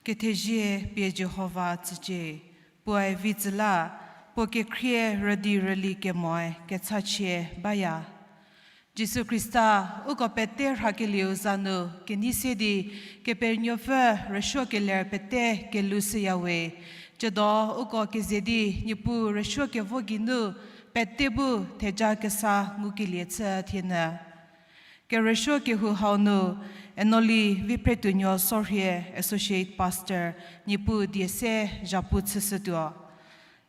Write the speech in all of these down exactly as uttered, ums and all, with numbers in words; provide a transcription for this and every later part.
Kethezie pie Jihova tsücie, puoe vi tsü la, puo kekhrie rüdi rüli kemoe kechachie baya. Jisu Khrista, uko pete rhakelieu za nu kenei se di, Kepenuopfü rüsuokeler pete kelou shüyawe. Tsiedo uko keze di Niepuu rüsuo kevo geinu pete bu theja kesa ngukelie chü thienyü. Kerüsuo kehou hau nu, Enoli Viphretuonuo Sorhie, Associate Pastor, Niepuu die se zhapu chüshütuo.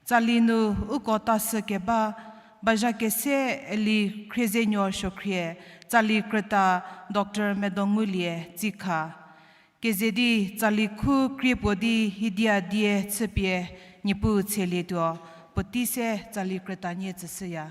Tsali nu uko ta shü keba, bazha kese Eli Khriezenuo Suokhrie, tsali krüta Doctor Medongulie Tsikha. Keze di tsali khu krie puo di hidia die chüpie Niepuu tselietuo, puotei se tsali krüta nie tsüshüya.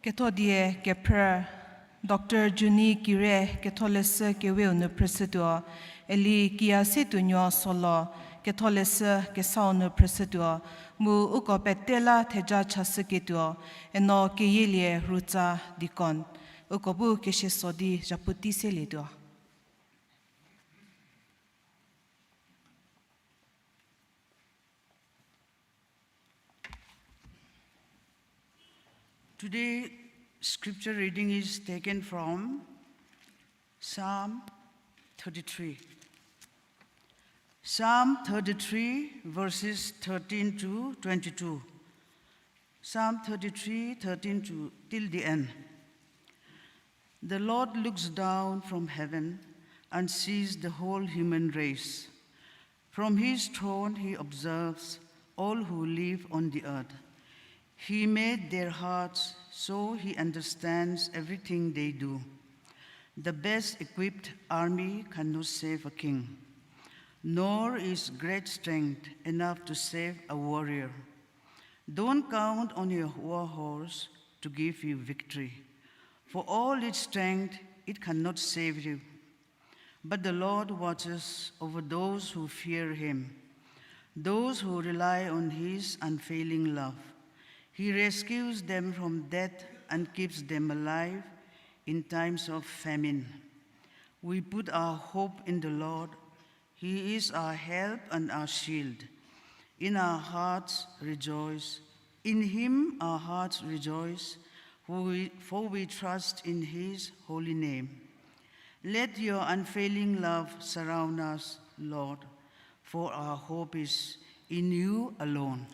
Kethodie kephrü, Doctor Juni Kire Ketholeshü Keweu nu phrüshütuo, Eli Kiya Setuonuo Solo Ketholeshü Kesau nu phrüshütuo, mu uko pete la theja chashüketuo, Eno Keyielie Rutsa Deacon. Uko bu kesieso di zhapu tei selietuo. Today, scripture reading is taken from Psalm thirty-three. Psalm thirty-three, verses thirteen to twenty-two. Psalm thirty-three, thirteen to, till the end. The Lord looks down from heaven and sees the whole human race. From his throne he observes all who live on the earth. He made their hearts, so he understands everything they do. The best equipped army cannot save a king, nor is great strength enough to save a warrior. Don't count on your war horse to give you victory. For all its strength, it cannot save you. But the Lord watches over those who fear him, those who rely on his unfailing love. He rescues them from death and keeps them alive in times of famine. We put our hope in the Lord. He is our help and our shield. In our hearts rejoice. In him our hearts rejoice, for we, for we trust in his holy name. Let your unfailing love surround us, Lord, for our hope is in you alone.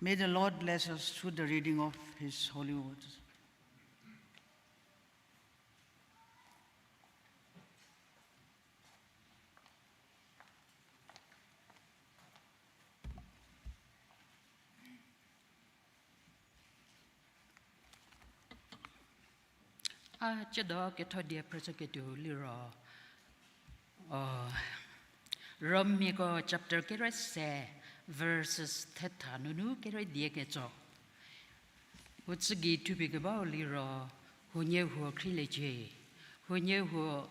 May the Lord bless us through the reading of his holy words. A tsiedo ketho die phrüshüketuou liro, o, Romiako chapter kerü se, verses thetha nunu kerü die ketso. U tsü gei thupie kebau liro, huoniehuo khrieliecie, huoniehuo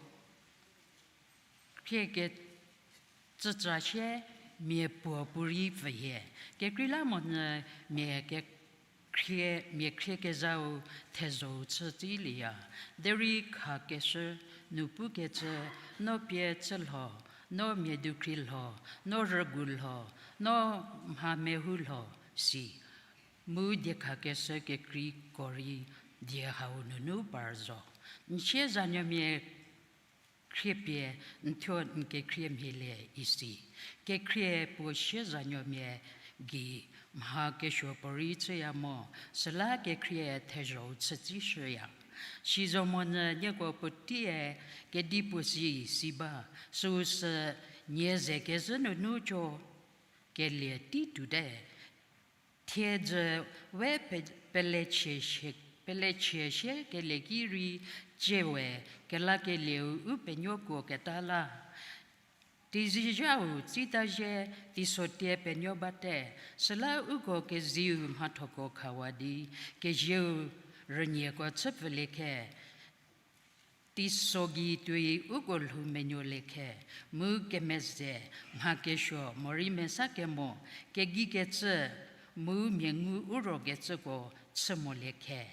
khrie kecütsa sie mia puo puorei pfühie. Kekreilamonyü mia kekhrie, mia khrie kezhau thezho-u chü tsilieya. Derei khakeshü nu pukecü, no pie chü lho, no mia dukhri lho, no rügu lho, no mha mehou lho, si. Mu diekhakeshü kekreiko rei die hau nunu par zo. N siezanuomia khriepie n thuo n kekhrie mhielie isi. Kekhrie puo siezanuomia gei mha kesuo puorei chüya mo, süla kekhrie thezho-u chütsishüya. Sizomonyü nieko puotei-e kedipuo si si ba, süu sü nie ze kezhü nunu co kelie tei tuote. Thiedzü we pe-, pelechie sie, pelechie sie kelie ki rei cie we kelakelieu u penuokuoketa la. Teizizhau tsitazhie teisotie penuo bate, süla uko keziu mhathoko khawa di, kezieu rünieko chüpfülie khe, teiso gei tuoi uko lhou menuolie khe, mu kemeze, mha kesuo, morei mesa kemo, kegei kecü, mu mia ngu u rokecüko chü molie khe.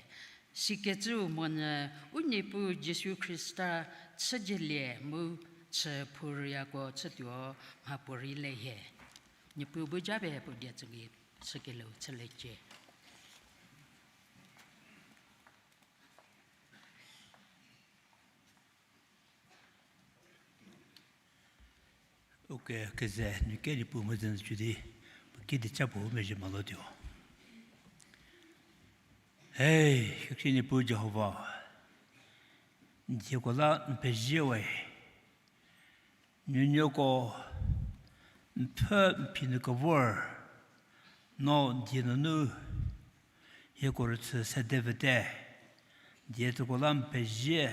Sikecüu monyü u Niepuu Jisu Khrista chüjielie mu chü phurüyako chütuo mha puorei le hie. Niepuu bu japie puo die tsügei chükeleu chüliecie. Uko keze nuke Niepuu mhodzü nu chü di, puo kidi cha puo u mezhie malotuo. He, kekhrie Niepuu Jihova, n dieko la n pezie we. Nuonuoko n pfhü n phi nu kevor, no die nunu hieko rüchü sede vüte, die tsüko la n pezie,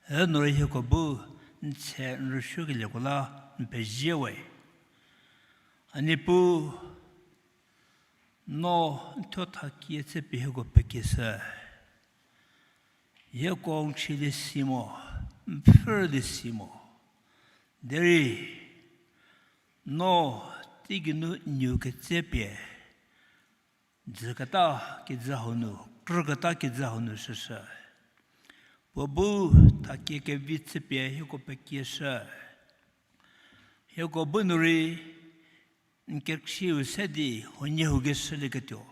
e no rei hieko bu n tse n rüsuokelieko la n pezie we. A Niepuu, no n thuo thakie chüpie hieko pekieshü. Hieko n chülie si mo, n pfhülie si mo. Derei no teigeinu n nuo ketsepie, dzüketa kijü hau nu, krüketa kijü hau nu shüshü. Puo bu thakie kevi chüpie hieko pekieshü. Hieko bu nu rei n kekhrieu se di huoniehuo keshülieketuo,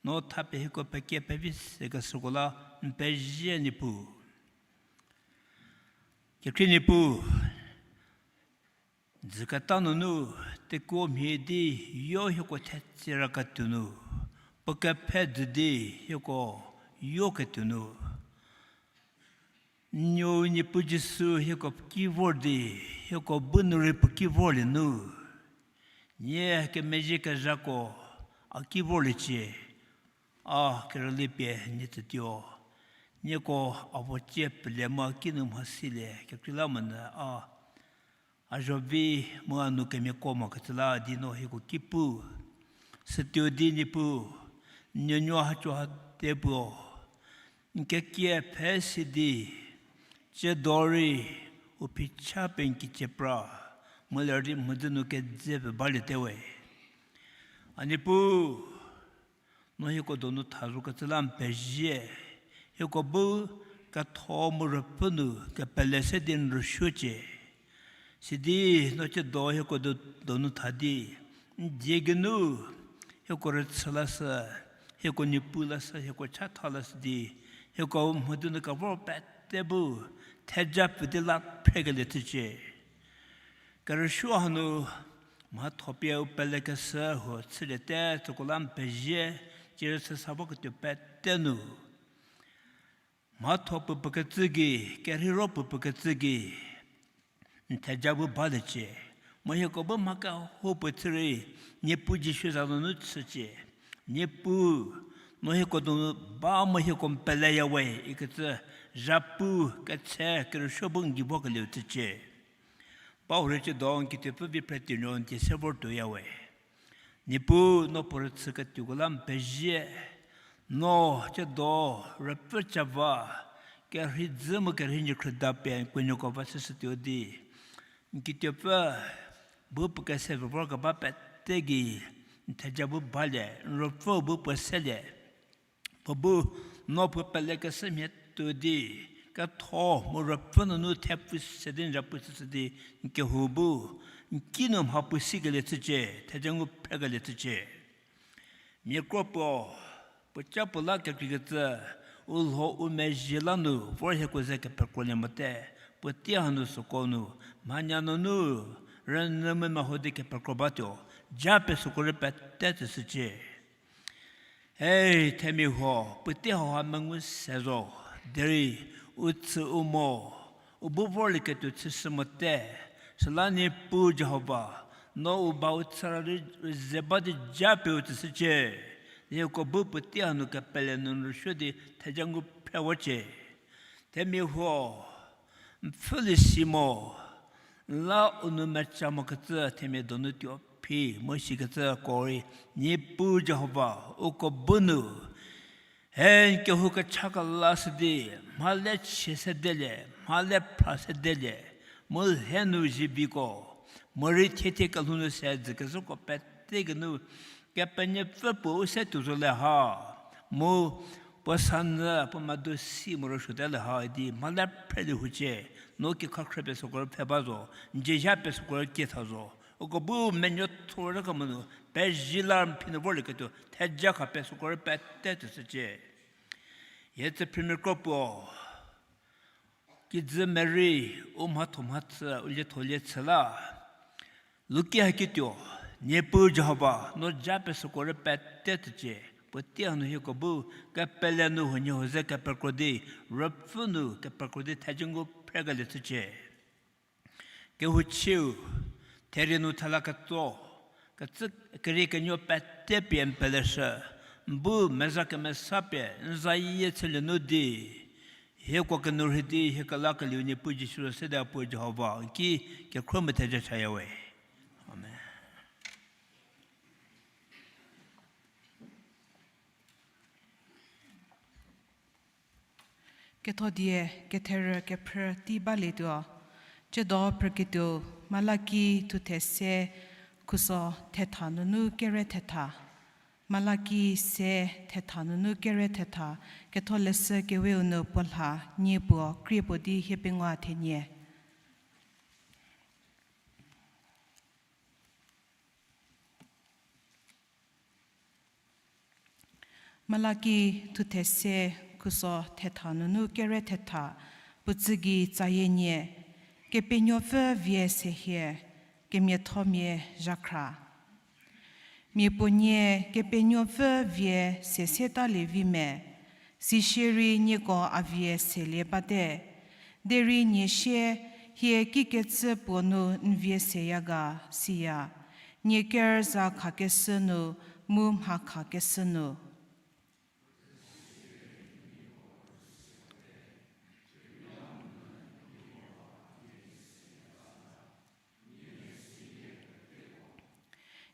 no thapie hieko pekie pevi sekeshüko la n pezie Niepuu. Kekhrie Niepuu, dzüketa nunu tekuo mhie di yo hieko thetse raketuo nu, puo kepfhe dzü di hieko yoketuo nu, n nuo Niepuu Jisu hieko ki vor di, hieko bu nu rei puo ki vorlie nu, Nie kemezhie kezhako a ki vorliecie, a kerüli pie nie tsütuo. Nieko a vocie pele mu a kinu mhasilie kekreilamonyü a, a zho vi mu a nu kemiako mokecü la di no hieko ki pu. Sütuo di Niepuu, n nuonuo haco hate puo, n kekie phe si di, tsiedo rei u phicha pie n kicie pra, mu ler di mhodzü nu kedze pie balietewe. A Niepuu, no hieko donu tha zokecü la n pezie, hieko bu ketho mu ruopfü nu kepele se di n rüsuocie. Sidi no tsiedo hieko do-, donu tha di, n die geinu, hieko rüchü lashü, hieko Niepuu lashü, hieko chatha lashü di, hieko mhodzü nu kevor pete bu, theja pfü di la phrekelie chücie. Kerüsuo hanu, mhatho pie u pelekeshü huo chüliete, süko la n pezie, cierüchü sa voketuo pete nu. Mhatho puo puo kecü gei, kerheiro puo puo kecü gei, n theja bu baliecie. Mu hieko bu mha kehoupuo chü rei, Niepuu Jisu za nunu chücie. Niepuu, no hieko donu ba mu hieko n peleyawe ikecü, zhapu, ketse, kerüsuo bu n gei vokelieu chücie. Ba hurei tsiedo n kituopfü vi phre tuonuo n tie se vortuoyawe. Niepuu, no puo rüchüketuoko la n pezie, no tsiedo ruopfü cava, kerhei dzü mu kerhei nyi khrüda pie n kuonuoko va chüshütuo di, n kituopfü bu puo kese vorkeba pete gei, n theja bu balie, n ruopfü bu puo selie. Puo bu, no puo pelekeshü mhie tuo di, ketho mu ruopfü nunu thepfu se di n zhapu chüshü di, n kehou bu, n kinu mha puo sikelie chücie, theja ngu phrekelie chücie. Mia kro puo, puoca puo la kekreikecü, u lho u mezhie la nu vor hieko ze kepekrolie mote, puotei hanu süko nu, mhanya nunu, rünyü mu meho di kepekro batuo, ja pie süko rei pete tsüshücie. Hei, themia huo, puotei hauha mengu se zo, derei, u tsü u mo, u bu vorlieketuo chüshü mote, süla Niepuu Jihova, no u ba u chüra di, ze ba di ja pie u tsüshücie, hieko bu puotei hanu kepele nu n rüsuo di theja ngu phrewacie. Themia huo, n pfhülie si mo, n la u nu meca mokecü themia donu tuo phi, mu sikecüko rei, Niepuu Jihova, uko bu nu, he n kehou kecha kelashü di, mhale chie sedelie, mhale phra sedelie, mu lhe nu ziviko, morei thiethie kelhou nu se dzükecüko pete geinu, Kepenuopfü puo u se tuo zo le ha, mu puo sanyü puo medo si morosuote le ha idi mhale phrelie hucie, no kikha khrü pie süko rei pfhe ba zo, n dzie zha pie süko rei kietha zo, uko bu menuo thor kemo nu, pezie la n phi nu vorlieketuo theja kha pie süko rei pete tsüshücie. Hie tsüphrümia kro puo, kijü Mary, u mhatho mhachü, u lietho lie chü la, luki hakituo, Niepuu Jihova, no ja pie süko rei pete tsücie, puotei hanu hieko bu, kepele nu huoniehuo ze kepekro di, ruopfü nu kepekro di theja ngu phrekelie chücie. Kehouchieu, therie nu thela ketso, kecü, kerie kenuo pete pie n peleshü, n bu meza kemesa pie n zayie chülie nu di, hieko kenu rhei di hie kelakelieu Niepuu Jisu sede Apuo Jihova n ki kekhro mu theja chayawe. Amen. Kethodie ketherü kephrü tei balietuo, tsiedo phrüketuo, Malaki thuthe se khuso thetha nunu kere thetha, Malaki se thetha nunu kere thetha, ketholeshü keweu nu puo lha nie puo krie puo di hie pengou thenie. Malaki thuthe se khuso thetha nunu kere thetha, puo tsü gei tsayie nie, Kepenuopfü vie se hie, kemiathomia zhakhra. Mia puo nie Kepenuopfü vie se setalie vi me, sishierei nieko a vie selie bate. Derei nie sie, hie kikecü puo nu n vie seya ga, siya. Nie ker za khakeshü nu, mu mha khakeshü nu.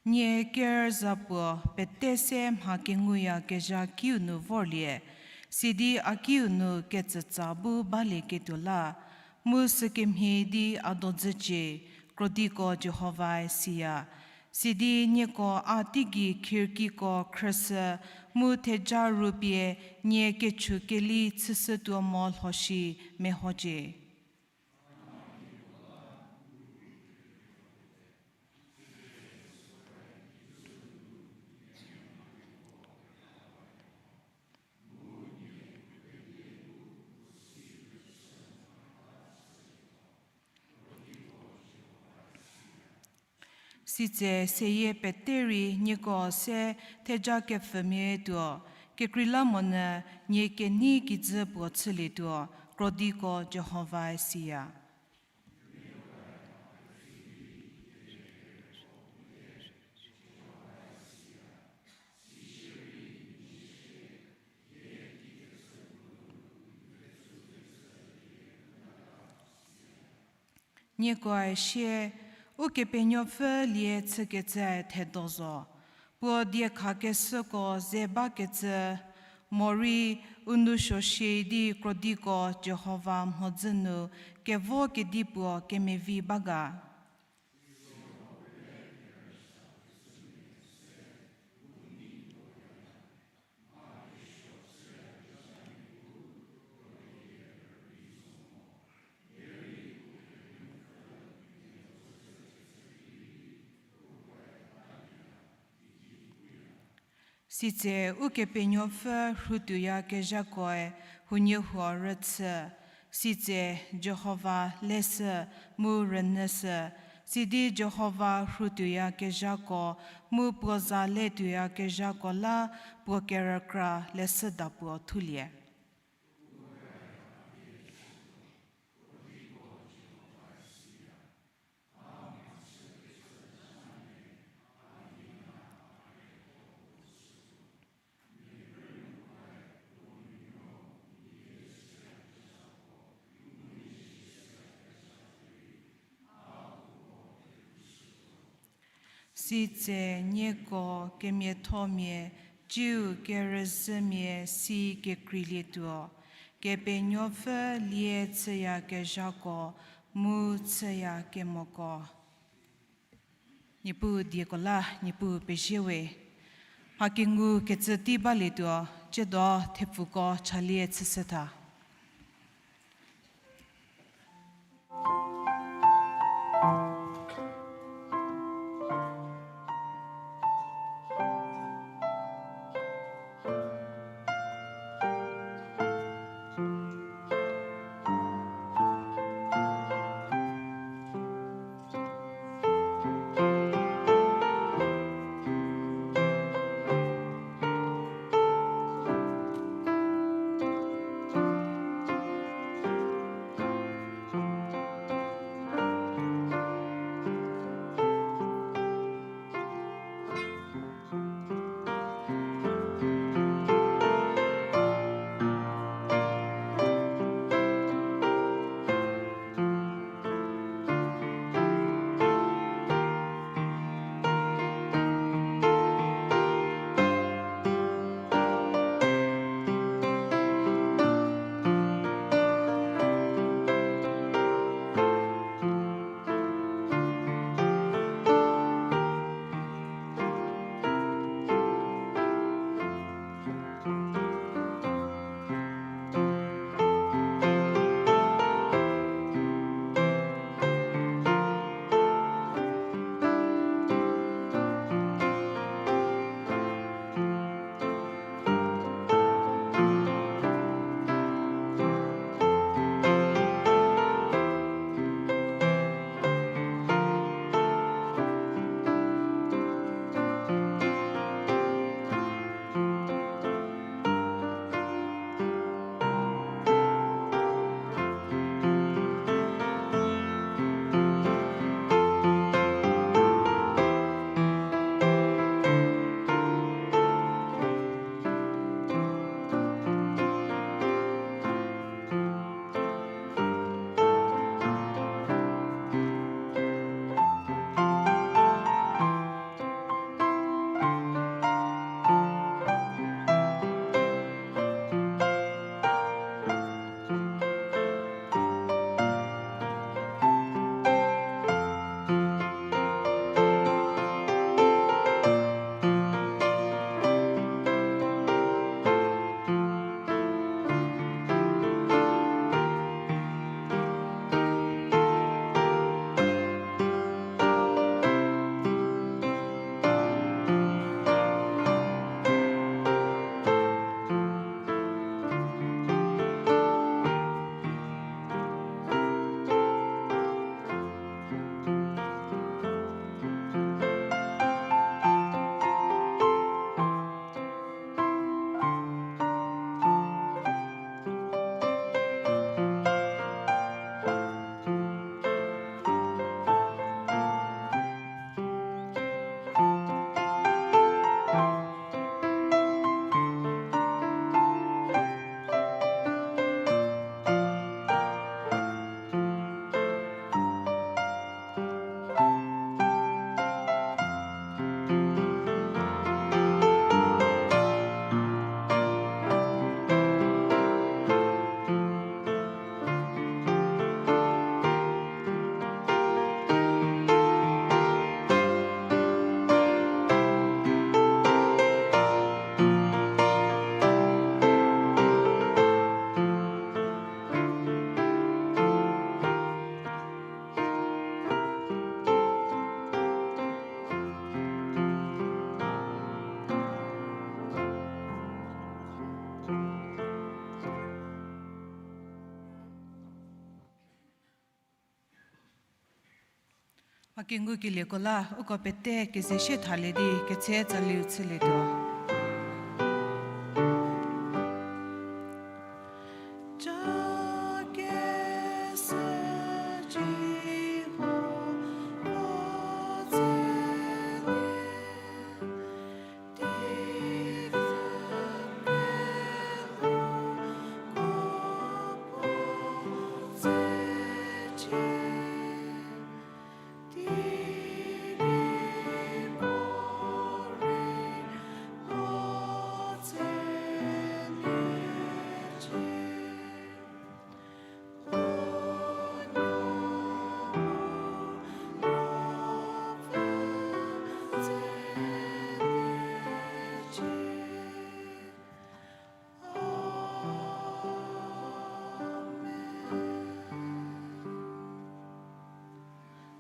Nie ker za puo pete se mha kenguyakezha kiu nu vorlie, sidi a kiu nu ketsütsa bu balieketuo la, mu sükemhie di a dodzücie, krodiko Jihovae siya. Sidi nieko a teigei khirkiko khrüshü, mu theja rupie nie kechu keli chüshütuo mo lho shi mehocie. Sitse seyie pete rei nieko se theja kepfümia tuo, kekreilamonyü nie kenei kijü puo chülietuo, krodiko Jihovae siya. Niekoe sie, Ukepenuopfü lie chükecüe thedo zo. Puo diekhakeshüko ze bakecü, morei u nou suoshie di krodiko Jihova mhodzü nu kevo kedipuo kemevi ba ga. Sitse Ukepenuopfü rhutuoyakezhakoe huoniehuo rüchü, sitse Jihova leshü mu rünyüshü, sidi Jihova rhutuoyakezhako mu puo za letuoyakezhako la puo kerükra leshüda puo thulie. Sitse nieko kemiathomia, tsiu kerüzhümia si kekreilietuo, Kepenuopfü lie chüyakezhako mu chüyakemoko. Niepuu dieko la, Niepuu pezie we. Mha kengu kecü tei balietuo, tsiedo thepfuko chalie chüshütha. A kengukelieko la uko pete keze shie thalie di ketse tsaliu chülietuo.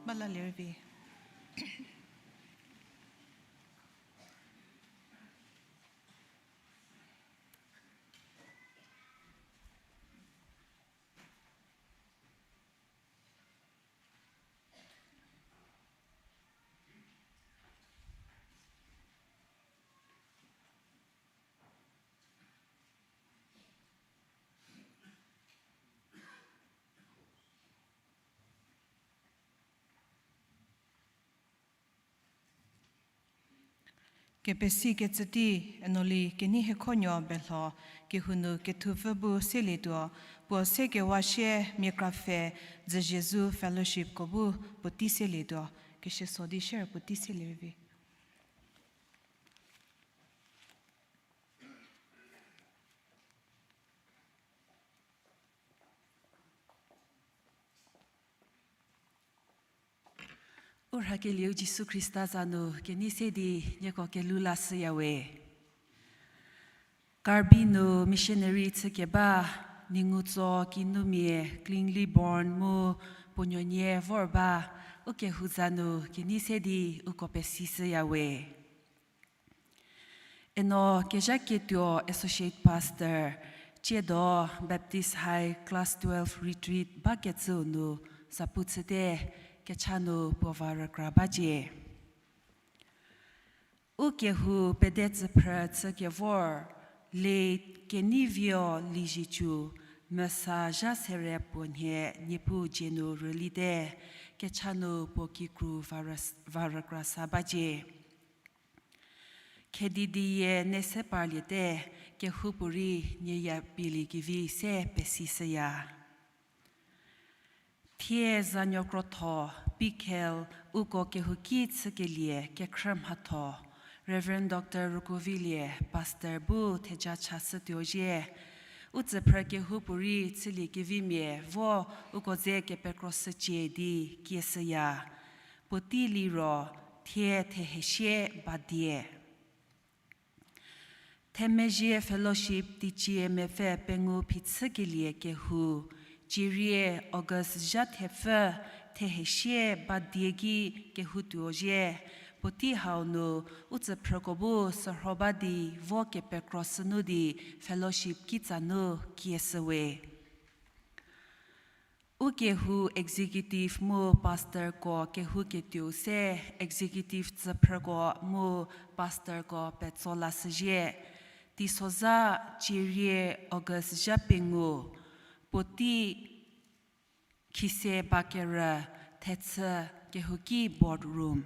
Ba lalie rei vi. Kepesi kecü tei, Enoli Kenei Hiekhonuo Belho, kehou nu kethupfü bu selietuo, puo se kewa shie mia kra pfhe, Dzüziezu Fellowshipko bu puotei selietuo, keshüso di shierei puotei selie rei vi. U rhakelieu Jisu Khrista za nu kenei se di nieko kelhou lashüyawe. Karbi nu missionary chükeba, Ningutso Kinumia, Klingli born mu puo nuonie vor ba, u kehou za nu kenei se di uko pesishüyawe. Eno Kezhaketuo Associate Pastor, Tsiedo Baptist High Class twelve Retreat bakecüu nu zapu chüte, kecha nu puo va rükra bacie. U kehou pede tsüphrü chü kevor, late Keneivio Liezietsu, mesa zha sere puo nhie Niepuu dzie nu rülite, kecha nu puo kikru va rü-, va rükra sa bacie. Khedidiyie ne se parliete, kehoupuorei nie ya pielie kevi se pesishüya. Thie zanuo krotho, Pikhel, uko kehouki chükelie kekhrü mhatho, Reverend Doctor Rukovilie, Pastor bu theja chashütuo zhie. U tsüphrü kehoupuorei chülie kevimia vo uko ze kepekroshücie di kieshüya. Puotei liro, thie thehesie badie. Themezhie Fellowship teicie mepfü pengou phichükelie kehou, cierie August zha thepfü thehesie badie ki kehoutuo zhie, puotei hau nu u tsüphrüko bu sürho ba di vo kepekroshü nu di fellowship kitsa nu kieshüwe. U kehou executive mu pastorko kehouketuou se executive tsüphrüko mu pastorko petso lashüzhie. Teisozha cierie August zha pengou, puotei khise ba kerü thechü kehouki boardroom.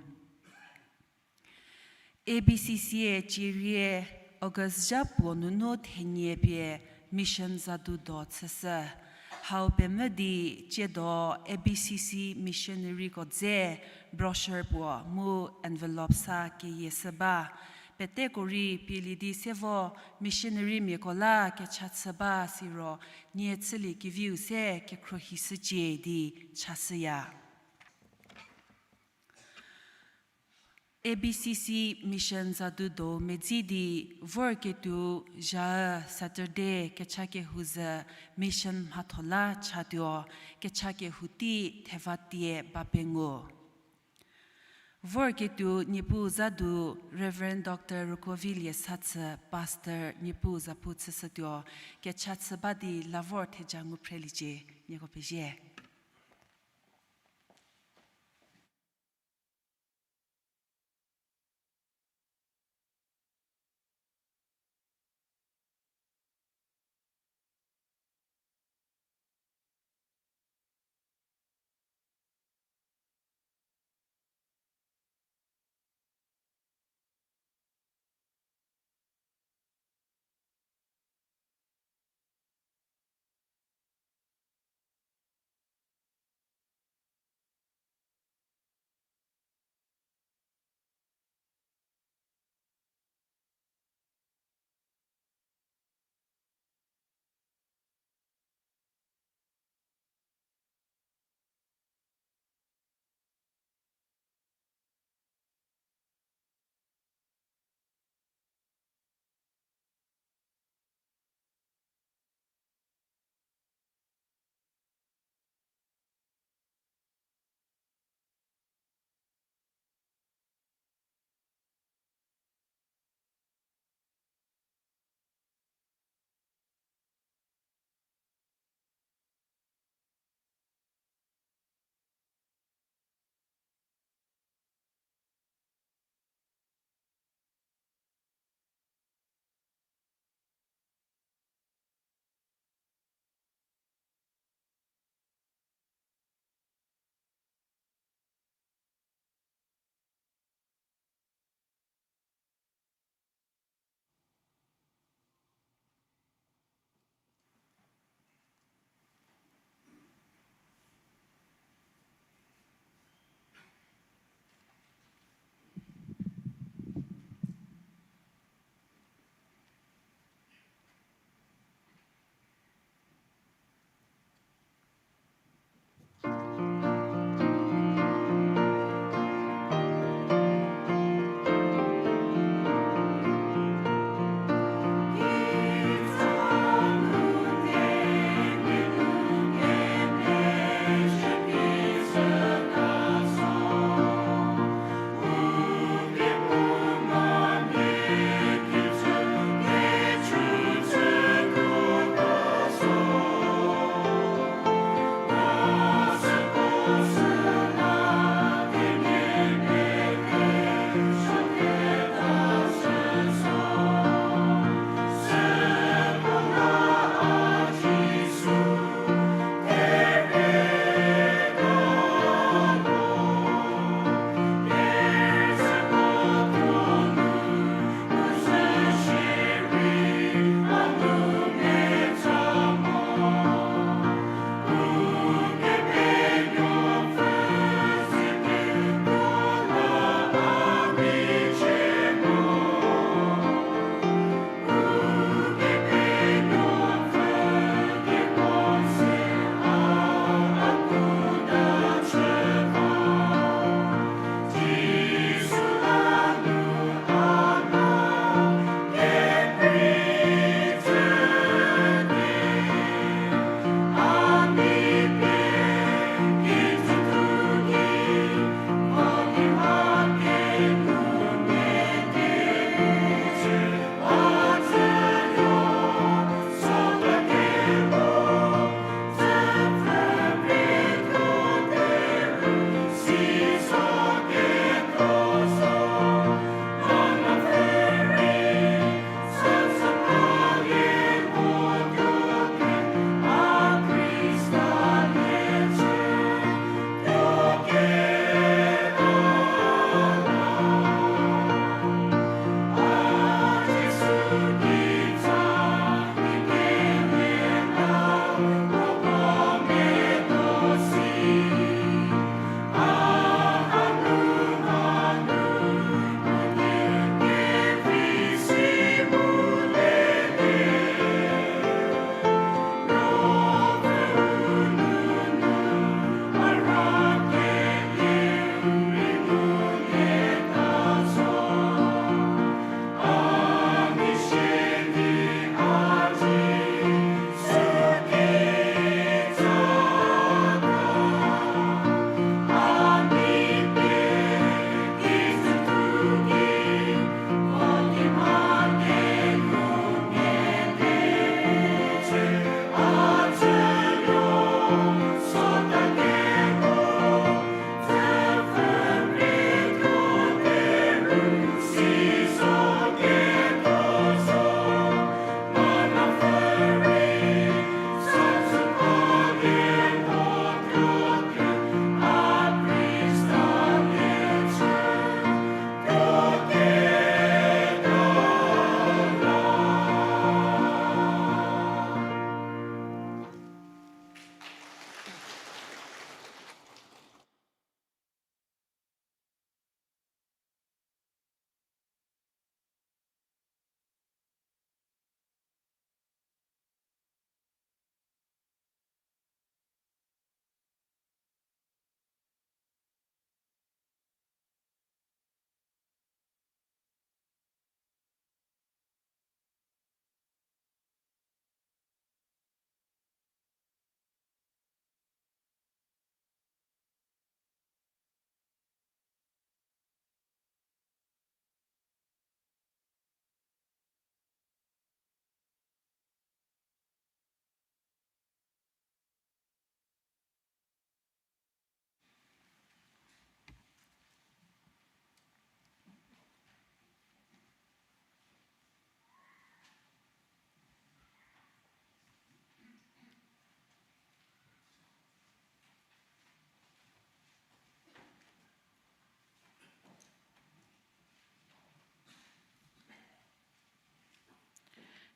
A B C C-e cierie August zha puo nunu thenie pie mission zadu do chüshü. Hau pemvü di Tsiedo A B C C missionaryko dze brochure puo mu envelope sa keyieshü ba. Peteko rei pielie di se vo missionarymiako la kecha chü ba siro nie chülie keviu se kekhruohishücie di chashüya. A B C C mission zadu do medzi di vorketuo zha Saturday kecha kehou zhü mission mhatho la chatuo, kecha kehou tei theva tie ba pengou. Vorketuo Niepuu zadu Reverend Doctor Rukovilie Satsü, Pastor, Niepuu zapu chüshütuo, kecha chü ba di la vor theja ngu phreliecie, nieko pezie.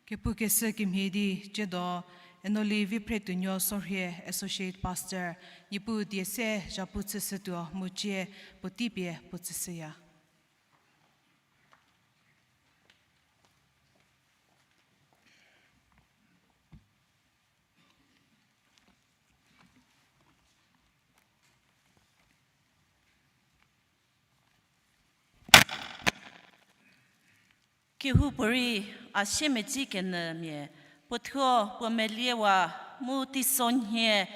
Kepukeshü kemhie di tsiedo, Enoli Viphretuonuo Sorhie, Associate Pastor, Niepuu die se zhapu chüshütuo mu cie puotei pie puo tsüshüya. Kehoupuorei a siemedzi kenyümia, puothuo puo meliewa mu teisonhie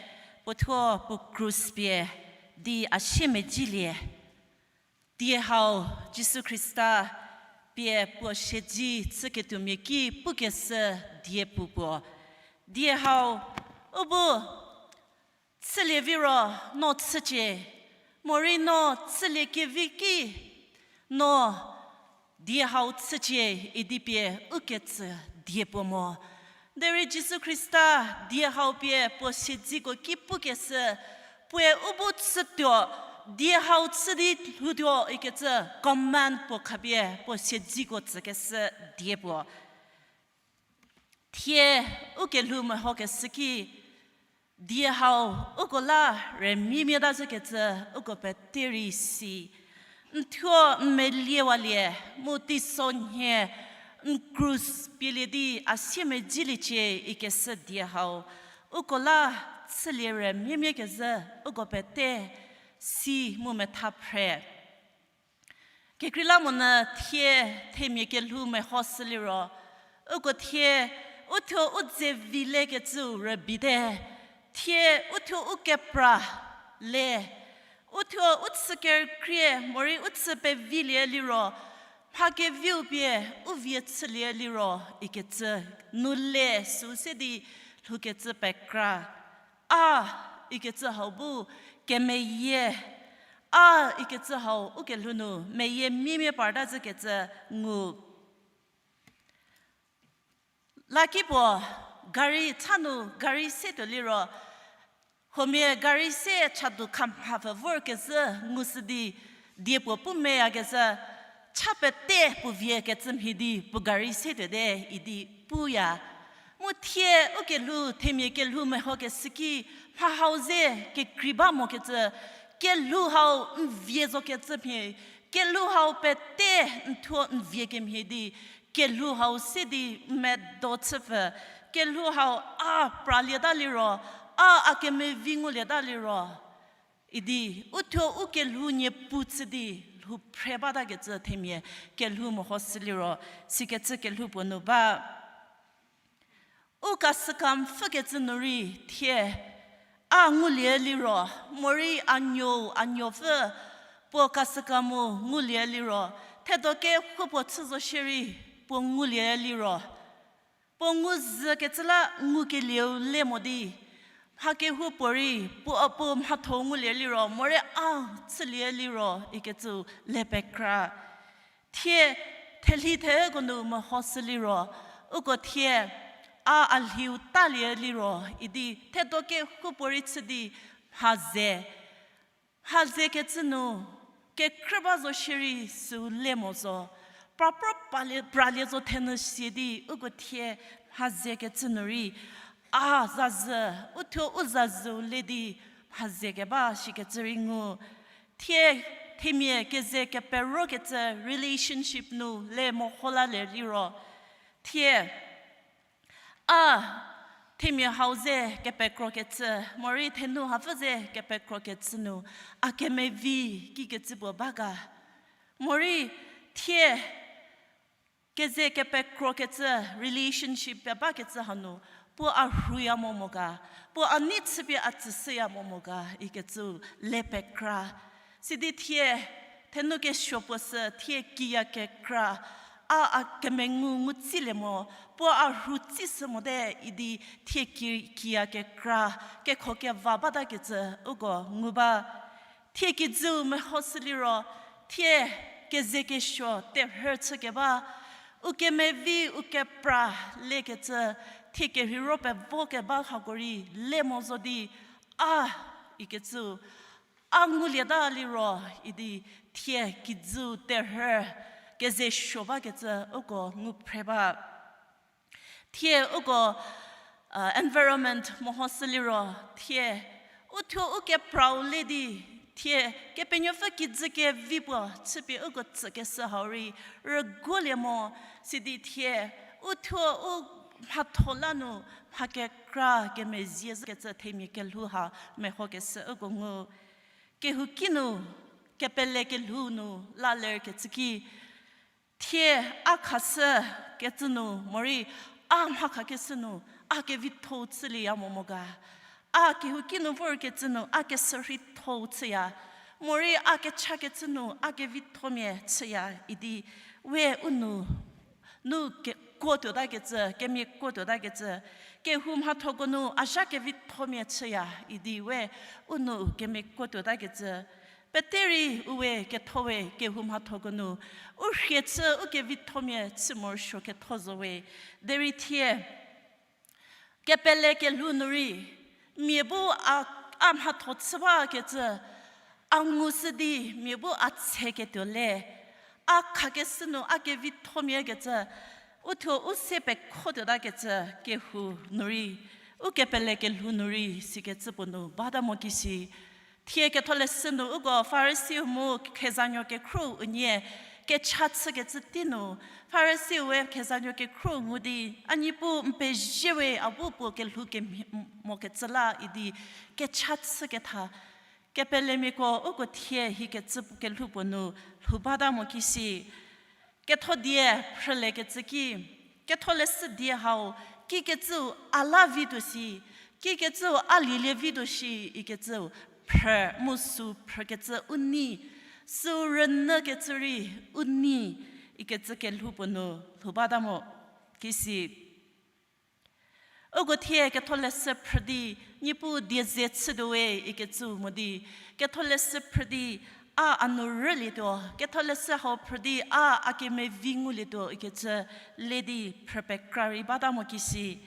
puothuo puo krus pie di a siemedzielie. Die hau Jisu Khrista pie puo siedzi chüketuomia ki pukeshü die puo puo. Die hau u bu chülie viro no chücie, morei no chülie kevi ki no die hau chücie idi pie uketsü die puo mo. Derei Jisu Khrista die hau pie puo siedziko ki pukeshü, puoe u bu chütuo, die hau chü di lhoutuo ikecü command puo khapie puo siedziko tsükeshü die puo. Thie u kelhou mehokeshü ki, die hau uko la rümiemieta zhükecü uko pete rei si. N thuo n meliewalie, mu teisonhie n krus pielie di a siemedziliecie ikeshü die hau uko la chülie rümiemie kezhü uko pete si mu metha phre. Kekreilamonyü thie themia kelhou mehoshü liro, uko thie uthuo u dze vilekecüu rübite, thie uthuo u kepra le, uthuo u chü kerükrie morei u chü pevilie liro, mha keviu pie u vie chülie liro ikecü nu le süu se di lhoukecü pekra. A ikecü hau bu kemeyie, a ikecü hau u kelhou nu meyie miemie parta zhükecü ngu. Lakipuo gari cha nu gari se tuo liro, huomia gari se chadu khamhapfü vorkezhü ngushü di, die puo pu meyakezhü, cha pete puo vie kecü mhie di puo gari se tuote idi puya. Mu thie u kelhou themia kelhou mehokeshü ki, mha hau ze kekrei ba mokecü, kelhou hau n vie zokecü mhie, kelhou hau pete n thuo n vie kemhie di, kelhou hau se di n medo chüpfü, kelhou hau a pralieta liro, a a kemevi ngulieta liro idi, uthuo u kelhou niepu chü di lhou phre batakecü themia kelhou mehoshü liro, sikecü kelhou puo nu ba. U kasüka pfükecü nu rei thie, a ngulie liro, morei a nuou a nuopfü puo kasüka mu ngulie liro, thedo kehoupuo chü zo shierei puo ngulie liro, puo ngu zhükecü la ngukelieu le mo di, mha kehoupuo rei puo a puo mhatho ngulie liro, morei a chülie liro ikecü le pekra. Thie thelhi theko nu mehoshü liro, uko thie a a lhiu talie liro idi thedo kehoupuorei chü di mha ze, mha zekecü nu kekrü ba zo shierei süu le mo zo, prapro palie, pralie zo thenyü sie di uko thie mha zekecü nu rei a zazhü, uthuo u zazhüu le di mha ze keba shikecü rei ngu. Thie themia keze keperokecü relationship nu le meho lalie liro, thie a themia hau ze kepekrokecü, morei thenu hapfü ze kepekrokecü nu a kemevi kikecü puo ba ga. Morei thie keze kepekrokecü relationship pie bakecü hanu, puo a rhuya mo mo ga, puo a nei chüpie a tsüshüya mo mo ga ikecü le pekra. Sidi thie thenu kesuo puo sü thie kiya kekra, a a kemengu ngu tsilie mo, puo a rhu tsishü mote idi thie ki, kiya kekra, kekho keva batakecü uko ngu ba. Thie kijüu mehoshü liro, thie keze kesuo terhü chükeba, u kemevi u kepra lekecü, thie kerheiro pevo keba hako rei le mo zo di, a ikecü a ngulieta liro idi thie kijüu terhü keze suo bakecü uko ngu phre ba. Thie uko environment mehoshü liro, thie uthuo u keprau le di, thie Kepenuopfü kijü kevi puo chüpie uko tsükeshü hau rei rüguolie mo, sidi thie uthuo u mhatho la nu mha kekra kemezhie zhükecü themia kelhou ha mehokeshü uko ngu. Kehouki nu, kepele kelhou nu la lerkecü ki, thie a khashü kecü nu morei a mha khakeshü nu a kevitho-u chülieya mo mo ga. A kehouki nu vorkecü nu a keshürheitho-u chüya, morei a kechakecü nu a kevithomia chüya idi, we u nou, nu ke- kuotuotakecü, kemia kuotuotakecü, kehou mhathoko nu a zha kevithomia chüya idi we u nou kemia kuotuotakecü. Peterei uwe ketho we kehou mhathoko nu u rhie chü u kevithomia chü morosuo ketho zo we. Derei thie kepele kelhou nu rei, mia bu a, a mhatho chü bakecü a ngushü di, mia bu a tseketuo le, a khakeshü nu a kevithomia kecü, uthuo u se pekhotuotakecü kehou nu rei, u kepele kelhou nu rei sikecü puo nu bata mo kisi. Thie ketholeshü nu uko Farisiu mu khezanuo kekhruou unie kecha chükecü tei nu, Farisiu we khezanuo kekhruou ngu di, a niepu n pezie we, a bu puo kelhou kemhie mokecü la idi kecha chüketha. Kepelemiako uko thie hikecü kelhou puo nu lhou bata mo kisi. Ketho die phrülekecü ki, ketholeshü die hau, kikecüu a la vituo shi, kikecüu a lielie vituo shi ikecüu phrü, mu süu phrükecü u nei, süu rünyükecü rei u nei, ikecü kelhou puo nu lhou bata mo kisi. Uko thie ketholeshü phrü di, Niepuu die ze chütuo we ikecüu mo di, ketholeshü phrü di, a a nu rülietuo, ketholeshü hau phrü di a a kemevi ngulietuo ikecü le di phrü pekra rei bata mo kisi.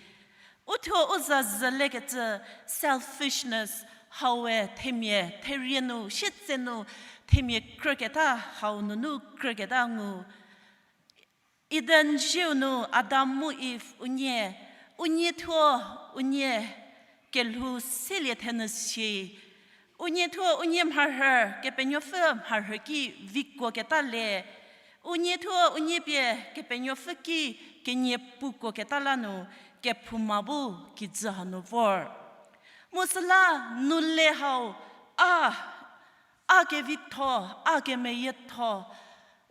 Uthuo u za zhü lekecü selfishness hau we themia therie nu, sietse nu, themia krüketa hau nunu krüketa ngu. Eden zieu nu Adam mu Iv unie, unie thuo unie kelhou selie thenyü sie. Unie thuo unie mharhü, Kepenuopfü mharhü ki vikuoketa le. Unie thuo unie pie Kepenuopfü ki kenie pukuoketa la nu, kephouma bu kijü hanu vor. Mu süla nu le hau, a, a kevitho, a kemeyietho,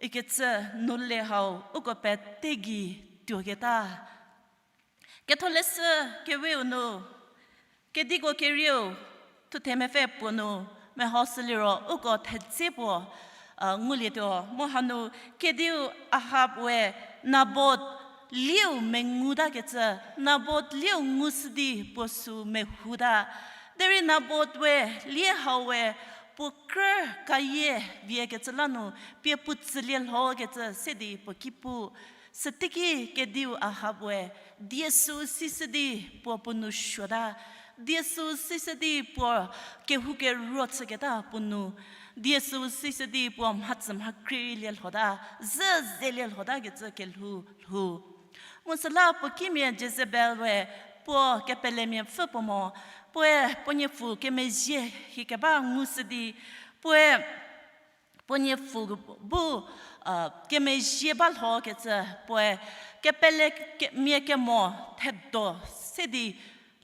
ikecü nu le hau uko pete gei tuoketa. Ketholeshü keweu nu, kediko kerieu, thuthe mepfü puo nu, mehoshü liro uko thedze puo, a, ngulietuo, mu hanu kediu Ahab we Nabot lieu mengutakecü, Nabot lieu ngushü di puo süu mehouta. Derei Nabot we lie hau we puo krü kayie viekecü la nu pie puo tsülie lhokecü se di puo ki pu. Süteiki kediu Ahab we die süu sishü di puo puo nou suota, die süu sishü di puo kehoukeruo chüketa puo nou, die süu sishü di puo mhatsü mhakrei rei lie lhota, zhü zelie lhotakecü kelhou lhou. Mu süla puo kimia Jezebel we puo kepelemia pfü puo mo, puoe puo niepfu kemezhie hikeba ngushü di, puoe puo niepfu bu, a, kemezhie ba lhokecü, puoe kepele ke-, mia kemo thedo se di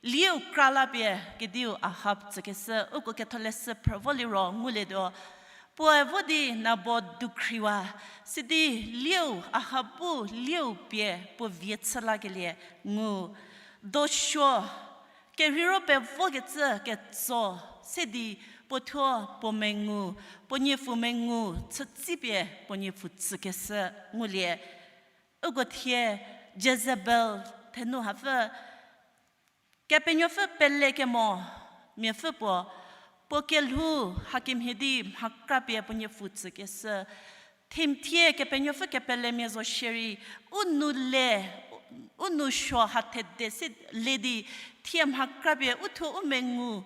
lieu kra la pie kediu Ahab tsükeshü uko ketholeshü phrü vo liro ngulietuo. Puoe vo di Nabot dukhriwa, sidi lieu Ahab bu lieu pie puo vie chü lakelie ngu. Dosuo, kerheiro pevokecü ketso se di puo thuo puo mengu, puo niepfu mengu chütsipie puo niepfu tsükeshü ngulie. Uko thie Jezebel thenu hapfü, Kepenuopfü pelekemo miapfü puo, puo kelhou hakemhie di mha krapie puo niepfu tsükeshü. Themia thie Kepenuopfü kepelemia zo shierei, u nou le, u nou suo ha thede se le di, thie mha krapie uthuo u mengu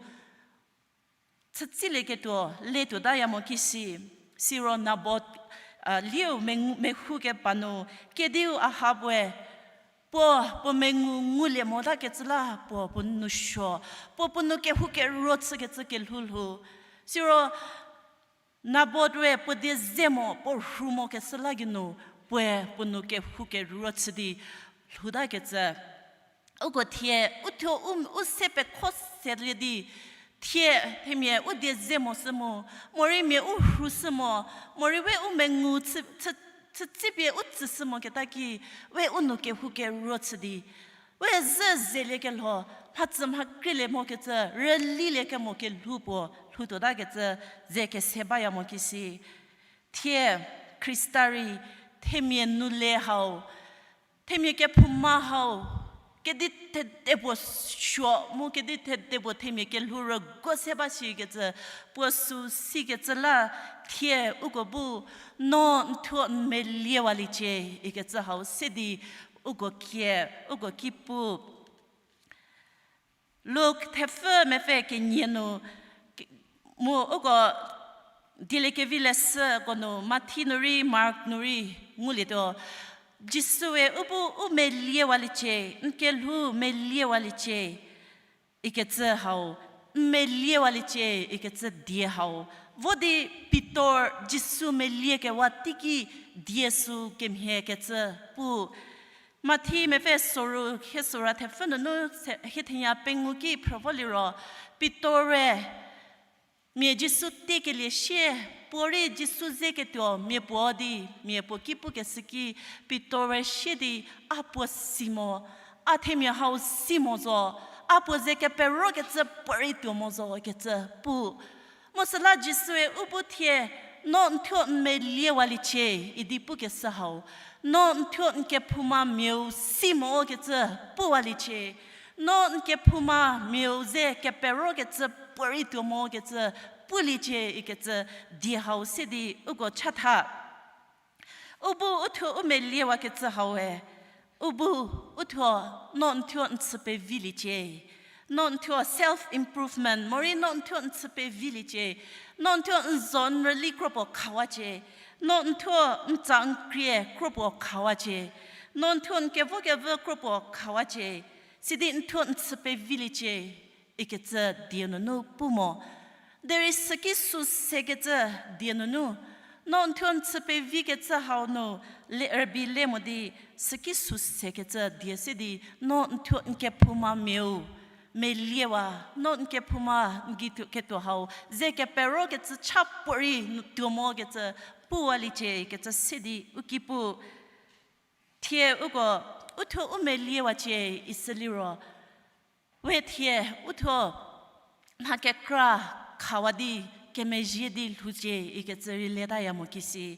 chütsilieketuo letuotaya mo kisi. Siro Nabot, a, lieu mengu, mehoukepa nu, kediu Ahab we Puo, puo mengu ngulie motakecü la, puo, puo nou suo, puo, puo nou kehoukeruo chükecü kelhou lhou. Siro, Nabot we puo die ze mo, puo rhu mokeshü la geinu, puoe puo nou kehoukeruo chü di lhoutakecü. Uko thie, uthuo u, u se pekho selie di, thie, themia u die ze mo shü mo, morei mia u rhu shü mo, morei we u mengu chü, chü, chütsipie u tsüshü moketa ki, we u nou kehoukeruo chü di, we zhü zeliekelho, mhatsü mha krielie mokecü, rülilie kemo kelhou puo lhoutuotakecü, ze kese baya mo kisi. Thie, Khrista rei, themia nu le hau, themia kephouma hau, kedi thede puo suo mu kedi thede puo themia kelhou rüguo se ba shikecü, puo sü sikecü la, thie uko bu, no n thuo n meliewaliecie, ikecü hau se di, uko kie, uko ki pu. Luk thepfü mepfü kenie nu, ke-, mu uko dieliekevi leshüko nu, Mathi nu rei, Mark nu rei, ngulietuo. Jisue u bu u meliewaliecie, n kelhou meliewaliecie, ikecü hau, n meliewaliecie, ikecü die hau. Vo di Pitor Jisu meliekewa teiki die sü kemhiekecü pu. Mathi mepfü soru, hie sora thepfü nunu, se-, hie thenya pengou ki phrü vo liro, Pitor-e, mia Jisu tekelie sie, puorei Jisu ze ketuo mia puo di, mia puo ki pukeshü ki, Pitor-e sie di, a puo si mo, a themia hau si mo zo, a puo ze keperokecü puorei tuo mo zo kecü pu. Mu süla Jisue u bu thie, no n thuo n meliewaliecie, idi pukeshü hau. No n thuo n kephouma miau si mokecü puwaliecie. No n kephouma miau ze keperokecü puorei tuo mokecü puliecie ikecü die hau se di uko chatha. U bu uthuo u meliewakecü haue, u bu uthuo no n thuo n chü peviliecie. No n thuo self improvement, morei no n thuo n chü peviliecie. No n thuo n zo n rüli kropuo khawacie. No n thuo n tsa n krie kropuo khawacie. No n thuo n kevokevü kropuo khawacie. Sidi n thuo n chü peviliecie ikecü die nunu pu mo. Derei süki sü sekecü die nunu, no n thuo n chü pevikecü hau nu, le rübei le mo di, süki sü sekecü die se di, no n thuo n kephouma miau meliewa, no n kephouma n gei tuo ketuo hau ze keperokecü cha puorei nu tuo mokecü puwaliecie kecü se di u ki pu. Thie uko, uthuo u meliewacie isü liro, we thie uthuo mha kekra khawa di kemezhie di lhoucie ikecü rei letaya mo kisi.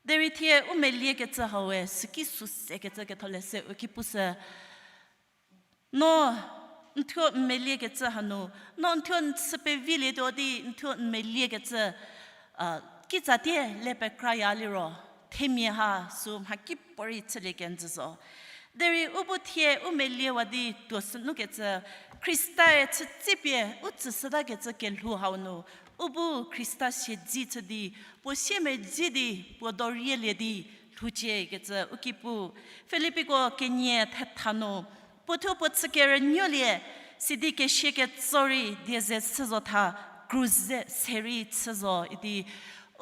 Derei thie u meliekecü haue süki sü sekecü ketholeshü u ki pushü. No n thuo n meliekecü hanu, no n thuo n chü pevilietuo di n thuo n meliekecü, a, kitsatie le pekraya liro, themia ha sü mhakipuorei chülie kenjü zo. Derei u bu thie u meliewa di tuo sünukecü, Khristae chütsipie u tsüshütakecü kelhou hau nu, u bu Khrista siedzi chü di, puo siemedzi di, puo dorielie di, lhoucie kecü u ki pu. Filipiko kenie thetha nu, puo thuo puo chükerünuolie, sidi kesie ketso rei die ze chü zo tha, krus ze se rei chü zo idi.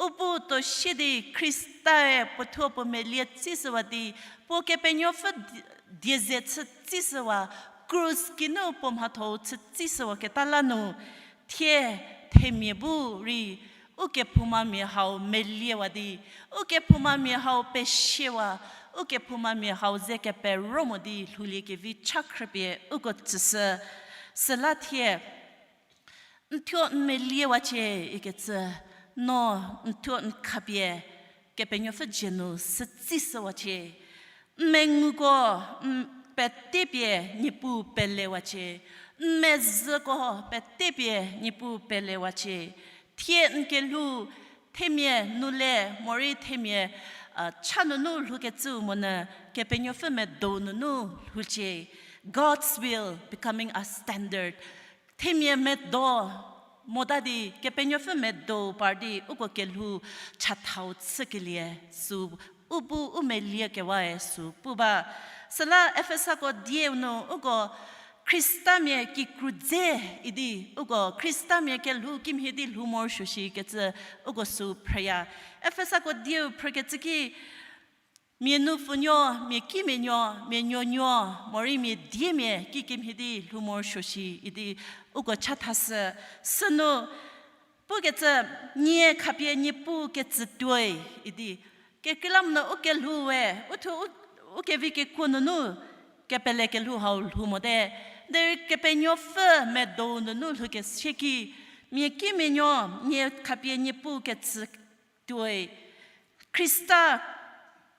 U bu tuo sie di Khristae puo thuo puo melie tsishüwa di, puo Kepenuopfü di-, die ze chü tsishüwa, krus kinu puo mhatho-u chü tsishüwaketa la nu, thie themia bu rei, u kephoumamia hau meliewa di, u kephoumamia hau pesiewa, u kephoumamia hau ze kepero mo di lhouliekevi cha khrüpie uko tsüshü. Süla thie, n thuo n meliewacie ikecü, no n thuo n khapie Kepenuopfü dzie nu sütsishüwacie. N menguko, n petepie Niepuu pelewacie. N mezhüko petepie Niepuu pelewacie. Thie n kelhou themia nu le morei themia, a, cha nunu lhoukecüu monyü Kepenuopfü medo nunu lhoucie. God's will becoming a standard. Themia medo mota di Kepenuopfü medo par di uko kelhou chathau chükelie sü u bu u meliekewae sü pu ba. Süla Efesako dieu nu uko Khristamia kikru dze idi, uko Khristamia kelhou kimhie di lhou morosuo shikecü uko sü phrüya. Efesako dieu phrükecü ki, mia nupfunuo, mia kimia nuo, mia nuonuo, morei mia diemia kikemhie di lhou morosuo shi idi uko chathashü. Sünu pukecü, nie khapie Niepuu ketsü tuoi idi. Kekreilamonyü u kelhou we, uthuo u, u kevi kekuo nunu kepele kelhou hau lhou mote. Derei Kepenuopfü medou nunu lhoukeshü ki, mia kimia nuo, nie khapie Niepuu ketsü tuoi, Khrista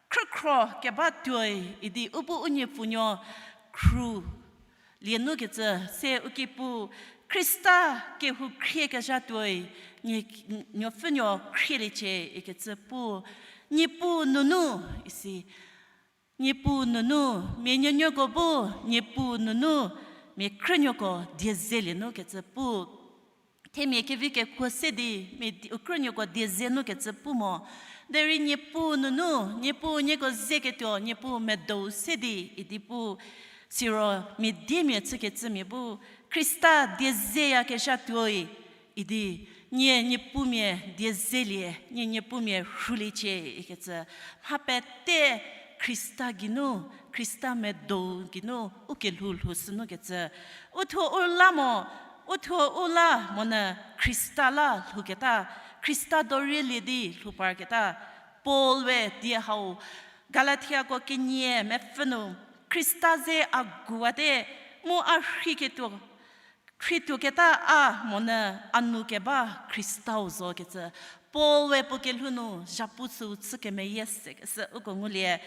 khrükhro keba tuoi idi u bu u niepfunuo khru lie nukecü se u ki pu, Khrista kehou khriekezha tuoi, nie, nuopfünuo khrieliecie ikecü pu, Niepuu nunu isi. Niepuu nunu, mia nuonuoko bu, Niepuu nunu, mia khrünuoko die zelie nukecü pu. Themia kevi kekuo se di, mia di-, u khrünuoko die ze nukecü pu mo. Derei Niepuu nunu, Niepuu nieko zeketuo, Niepuu medou se di idi pu. Siro mia diemia chükecümia bu, Khrista die zeyakezha tuoi idi, nie Niepuumia die zelie, nie Niepuumia rhuliecie ikecü, mha pete Khrista geinu, Khrista medou geinu u kelhou lhou sünu kecü. Uthuo u la mo, uthuo u la monyü Khrista la lhouketa, Khrista dorielie di lhou parketa. Paul we die hau Galatiako kenie mepfü nu, Khrista ze a guwate, mu a rhiketuo, rhituoketa a monyü a nou keba Khristau zo kecü. Paul we puo kelhou nu zhapu süu chü kemeyie se kecü uko ngulie.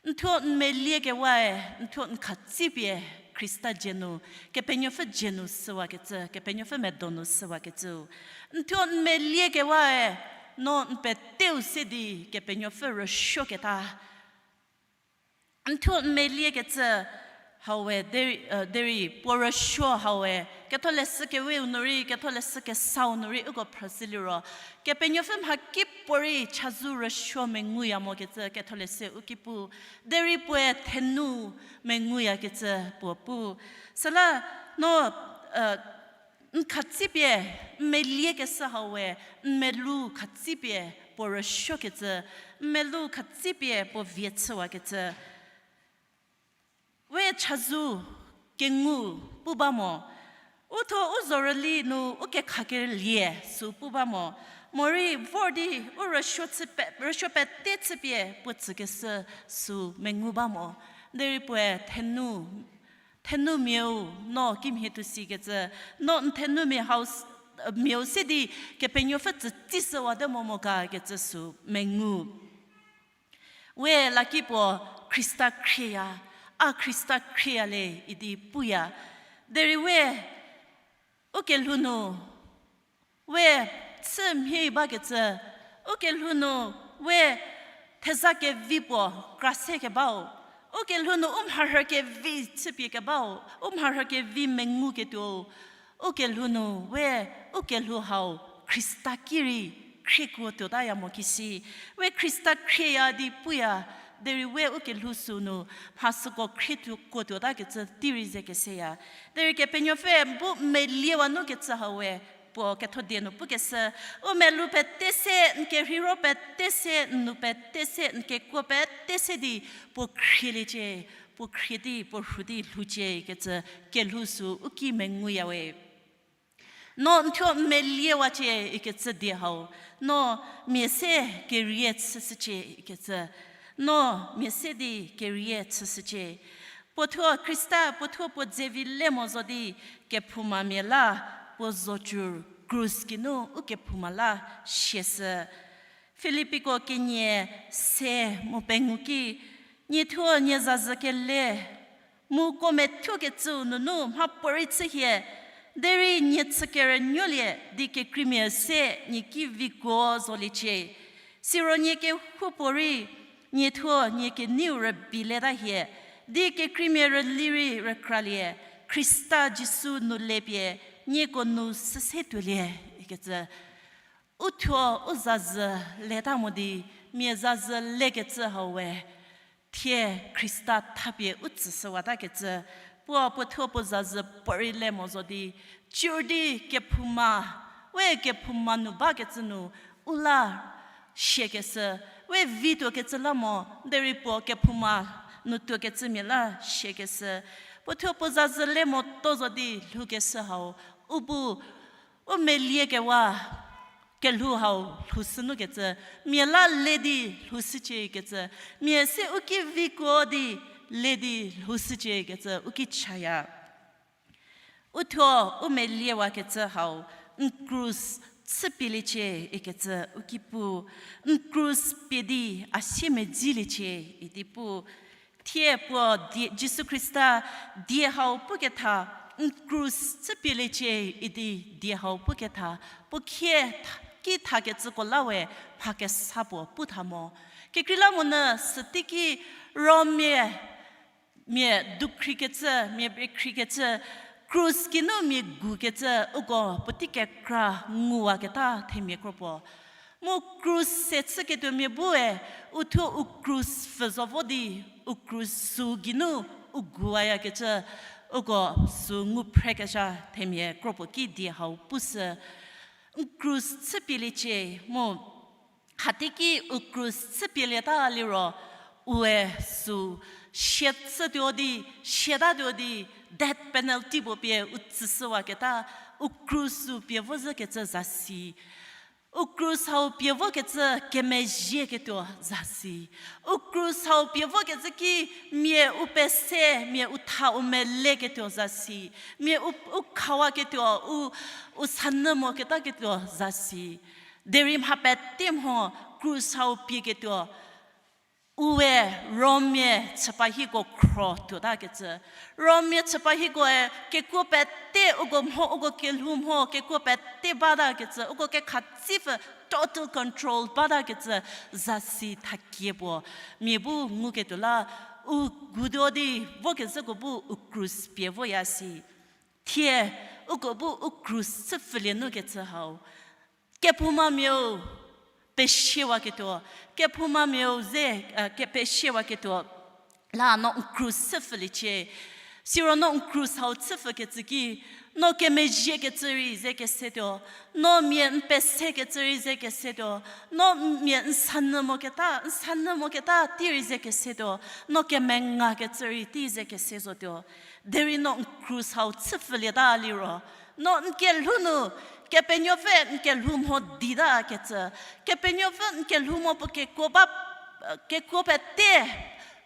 N thuo n meliekewae, n thuo n khatsipie Khrista dzie nu, Kepenuopfü dzie nu süwakecü, Kepenuopfü medo nu süwakecüu. N thuo n meliekewae, no n peteu se di Kepenuopfü rüsuoketa. N thuo n meliekecü haue, derei, derei puo rüsuo haue, ketholeshü keweu nu rei, ketholeshü kesau nu rei uko phrüshü liro, Kepenuopfü mhakipuorei chazou rüsuo menguya mokecü ketholeshü u ki pu, derei puoe thenu menguyakecü puo pu. Süla no, n khatsipie, n meliekeshü haue, n melou khatsipie puo rüsuokecü, n melou khatsipie puo vie chüwakecü. We chazou kengu pu ba mo, uthuo u zorüli nu u kekhakelie sü pu ba mo, morei vor di u rüsuo chü pe-, rüsuo pete chüpie puo tsükeshü sü mengu ba mo, derei puoe thenu, thenumiau no kimhie tuo sikecü, no n thenumia hau s-, miau se di Kepenuopfü tsütsishüwate mo mo ga kecü sü mengu. We laki puo Khrista khrieya, a Khrista khrieya le idi puya. Derei we u kelhou nu, we chü mhie bakecü, u kelhou nu, we theza kevi puo kra se kebau, u kelhou nu u mharhü kevi chüpie kebau, u mharhü kevi menguketuo, u kelhou nu, we u kelhou hau Khrista ki rei khriekuo tuotaya mo kisi. We Khrista khrieya di puya, derei we u kelhou sünu mha süko khriekuo tuotakecü tei rei ze keseya. Derei Kepenuopfü bu meliewa nukecü haue, puo kethodie nu pukeshü, u melou pete se, n kerheiro pete se, n nou pete se, n kekuo pete se di puo khrieliecie, puo khrie di, puo rhu di lhoucie kecü kelhou sü u ki menguya we. No n thuo n meliewacie ikecü die hau, no mia se kerie chüshücie ikecü, no mia se di kerie chüshücie. Puo thuo Khrista, puo thuo puo dzevi le mo zo di kephoumamia la, puo zocü krus geinu u kephouma la siashü. Filippiko kenie se mu pengou ki, nie thuo nie zazü kele, mu kuo methuokecüu nunu mhapuorei chü hie, derei nie chü kerünuolie di kekreimia se nie ki vikuo zoliecie. Siro nie kehoupuorei, nie thuo nie keneiu rübeileta hie, di kekreimia rüli rei rükralie, Khrista Jisu nu lepie, nieko nu süse tuolie, ikecü. U thuo u zazü leta mo di, mia zazhü lekecü hau we, thie Khrista thapie u tsüshüwatakecü, puo puothuo puo zazhü puorei le mo zo di, cur di kephouma, we kephouma nu bakecü nu, u la siakeshü, we vi tuokecü la mo, derei puo kephouma nu tuokecü mia la siakeshü, puothuo puo zazhü le motuo zo di lhoukeshü hau, u bu, u meliekewa, kelhou hau lhoushü nukecü, mia la le di lhoushüciekecü, mia se u ki vikuo di le di lhoushüciekecü, u ki chaya. Uthuo u meliewakecü hau, n krus chüpieliecie ikecü u ki pu, n krus pie di a siemedziliecie idi pu, thie puo die, Jisu Khrista die hau puketha, n krus chüpieliecie idi die hau puketha, puo khie tha, ki thakecüko la we mha kesa puo pu tha mo. Kekreilamonyü süteiki Rommia mia dukhrikecü, mia bekhrikecü, krus kinu mia gukecü, uko puotei kekra nguwaketa themia kro puo. Mu krus se chüketuo mia bue, uthuo u krus pfü zo vo di, u krus sü geinu u guwayakecü, uko sü ngu phrekezha themia kro puo ki die hau pushü. N krus chüpieliecie mu, hateiki u krus chüpielieta liro, ue sü sie chütuo di, siatatuo di, death penalty puo pie u tsüshüwaketa, u krus sü pie vozhükecü zasi. U krus hau pie vokecü kemezhieketuo zasi. U krus hau pie vokecü ki mia u pese, mia u tha u meleketuo zasi. Mia u, u khawaketuo, u, u sanyü moketaketuo zasi. Derei mha pete mho krus hau pieketuo, ue Rommia chüpa hiko khro tuotakecü. Rommia chüpa hikoe kekuo pete uko mho, uko kelhou mho, kekuo pete batakecü, uko kekhatsipfü total control batakecü zasi thakie puo. Mia bu nguketuo la, u gutuo di vokezhüko bu u krus pie voya si. Thie, uko bu u krus chüpfülie nukecü hau. Kephoumamiau pesiewaketuo, kephoumamiau ze, eh, kepesiewaketuo, la no n krus chüpfüliecie. Siro no n krus hau chüpfükecü ki, no kemezhiekecü rei ze kesetuo, no mia n pesekecü rei ze kesetuo, no mia n sanyü moketa, n sanyü moketa tei rei ze kesetuo, no kemengakecü rei tei ze kese zotuo. Derei no n krus hau chüpfülieta liro, no n kelhou nu, Kepenuopfü n kelhou mho ditakecü, Kepenuopfü n kelhou mho puo kekuo ba, kekuo pete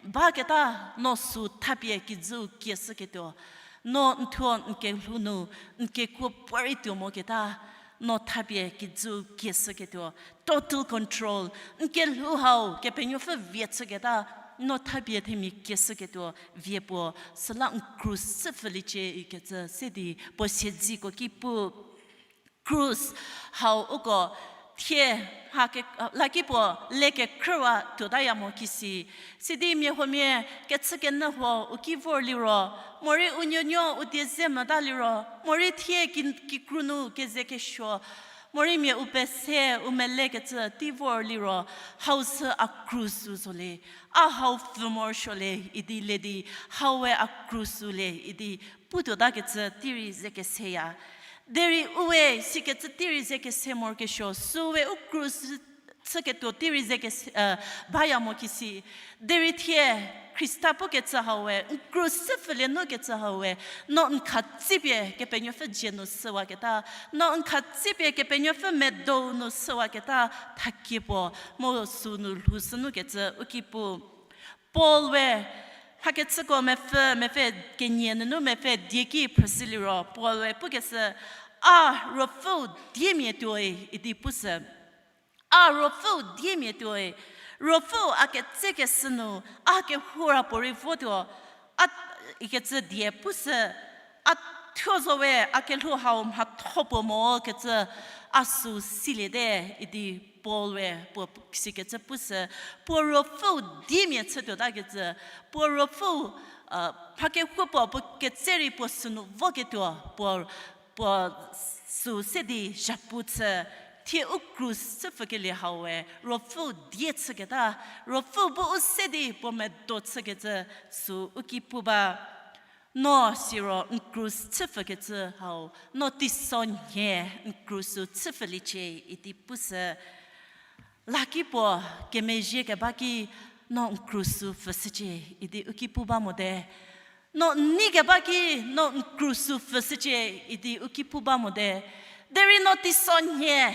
baketa no sü thapie kijüu kieshüketuo. No n thuo n kelhou nu, n kekuo puorei tuo moketa, no thapie kijüu kieshüketuo. Total control. N kelhou hau Kepenuopfü vie chüketa, no thapie themia kieshüketuo vie puo, süla n krus chüpfüliecie ikecü se di puo siedziko ki pu. Krus hau uko thie mha ke, laki puo le kekrüwa tuotaya mo kisi. Sidi mia huomia kechükenyü huo u ki vor liro, morei u nuonuo u die ze mota liro, morei thie ki, kikru nu keze kesuo, morei mia u pese u melekecü tei vor liro, hau sü a krus u zo le, a hau pfü morosuo le idi le di, hau we a krus u le idi putuotakecü tei rei ze keseya. Derei u we sikecü tei rei ze kese morokesuo, sü we u krus chüketuo tei rei ze kese, eh, baya mo kisi. Derei thie Khrista pukecü hau we, n krus chüpfülie nukecü hau we, no n khatsipie Kepenuopfü dzie nu shüwaketa, no n khatsipie Kepenuopfü medou nu shüwaketa thakie puo, mu sü nu lhoushü nukecü u ki pu. Paul we, hakecüko mepfü, mepfü kenie nunu mepfü die ki phrüshü liro, Paul we pukeshü, a Ruopfüu diemia tuoi idi pushü. A Ruopfüu diemia tuoi, Ruopfüu a ketsekeshü nu, a kehoura puorei votuo, a ikecü die pushü, a thuo zo we a kelhou hau mhatho puo mo kecü, a sü siliete idi Paul we puo sikecü pushü, puo Ruopfüu diemia chütuotakecü, puo Ruopfüu, mha kehoupuo puo ketse rei puo sünu voketuo, puo, puo sü se di zhapu chü Thie u krus chüpfükelie hau we, Ruopfü die chüketa, Ruopfü bu u se di puo medo chükecü sü u ki pu ba. No siro n krus chüpfükecü hau, no teisonhie n krus sü chüpfüliecie idi pushü. Laki puo kemezhie keba ki no n krus sü pfüshücie idi u ki pu ba mote. No n nei keba ki no n krus sü pfüshücie idi u ki pu ba mote. Derei no teisonhie,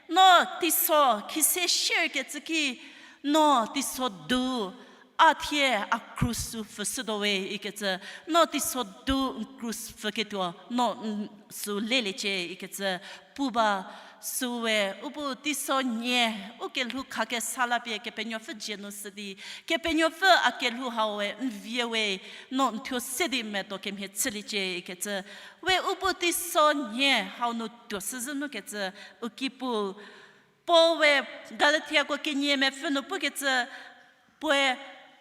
no teiso khise shierkecü ki, no teiso du, a thie a krus sü pfüshütuo we ikecü, no teiso du n krus pfüketuo, no n sü leliecie ikecü pu ba. Süu we u bu teisonhie, u kelhou khakesa la pie Kepenuopfü dzie nu sü di, Kepenuopfü a kelhou hau we n vie we, no n thuo se di medo kemhie chüliecie ikecü, we u bu teisonhie hau nu tuo shüzhü nukecü u ki pu. Paul we Galatiako kenie mepfü nu pukecü, puoe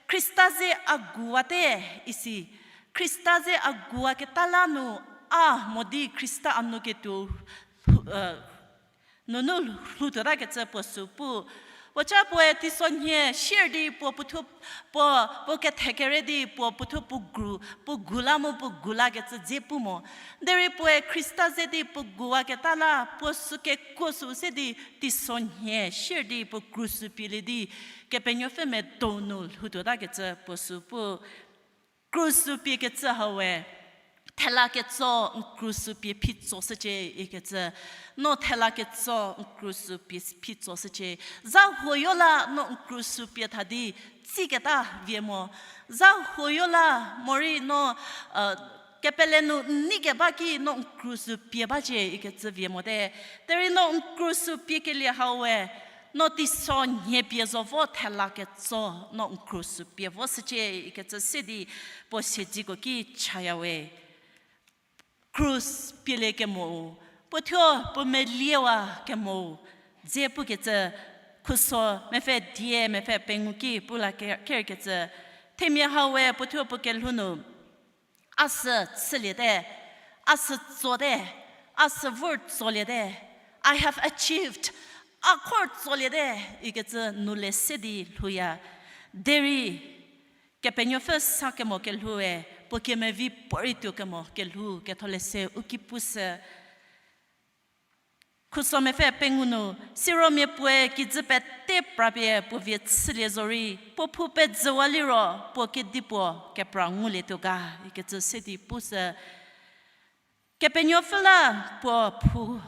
Khrista ze a guwate isi. Khrista ze a guwaketa la nu a mo di Khrista a nu ketuo, nunu lhoutuotakecü puo sü pu. Puoca puoe teisonhie shier di puo puothuo, puo, puo kethekere di puo puothuo puo gu, puo gu la mu puo gu lakecü dze pu mo. Derei puoe Khrista ze di puo guwaketa la puo sü kekuo sü se di teisonhie shier di puo krus sü pielie di Kepenuopfü medo nu lhoutuotakecü puo sü pu. Krus sü piekecü hau we, thela ketso n krus sü pie phitso shücie ikecü, no thela ketso n krus sü pie phitso shücie. Za huoyo la no n krus sü pie tha di tsiketa vie mo. Za huoyo la morei no, kepele nu n nei keba ki no n krus sü pie bacie ikecü vie mote. Derei no n krus sü piekelie hau we, no teisonhie pie zo vo thela ketso, no n krus sü pie vo shücie ikecü se di puo siedziko ki chaya we. Krus pielie kemo, puo thuo puo meliewa kemo, dze pukecü, Khuso mepfü die mepfü pengou ki pu la ke-, kerkecü, themia hau we puo thuo puo kelhou nu, a sü chüliete, a sü tsote, a sü vor tsoliete, I have achieved, a khor tsoliete ikecü nu le se di lhouya. Derei Kepenuopfü sa kemo kelhoue, puo kemevi puorei tuo kemo kelhou ketholeshü u ki pushü. Khuso mepfü pengou nu, siro mia puoe kijü pete pra pie puo vie chülie zorei, puo phou pezüwa liro puo kedipuo kepra ngulietuo ga ikecü se di pushü. Kepenuopfü la puo phou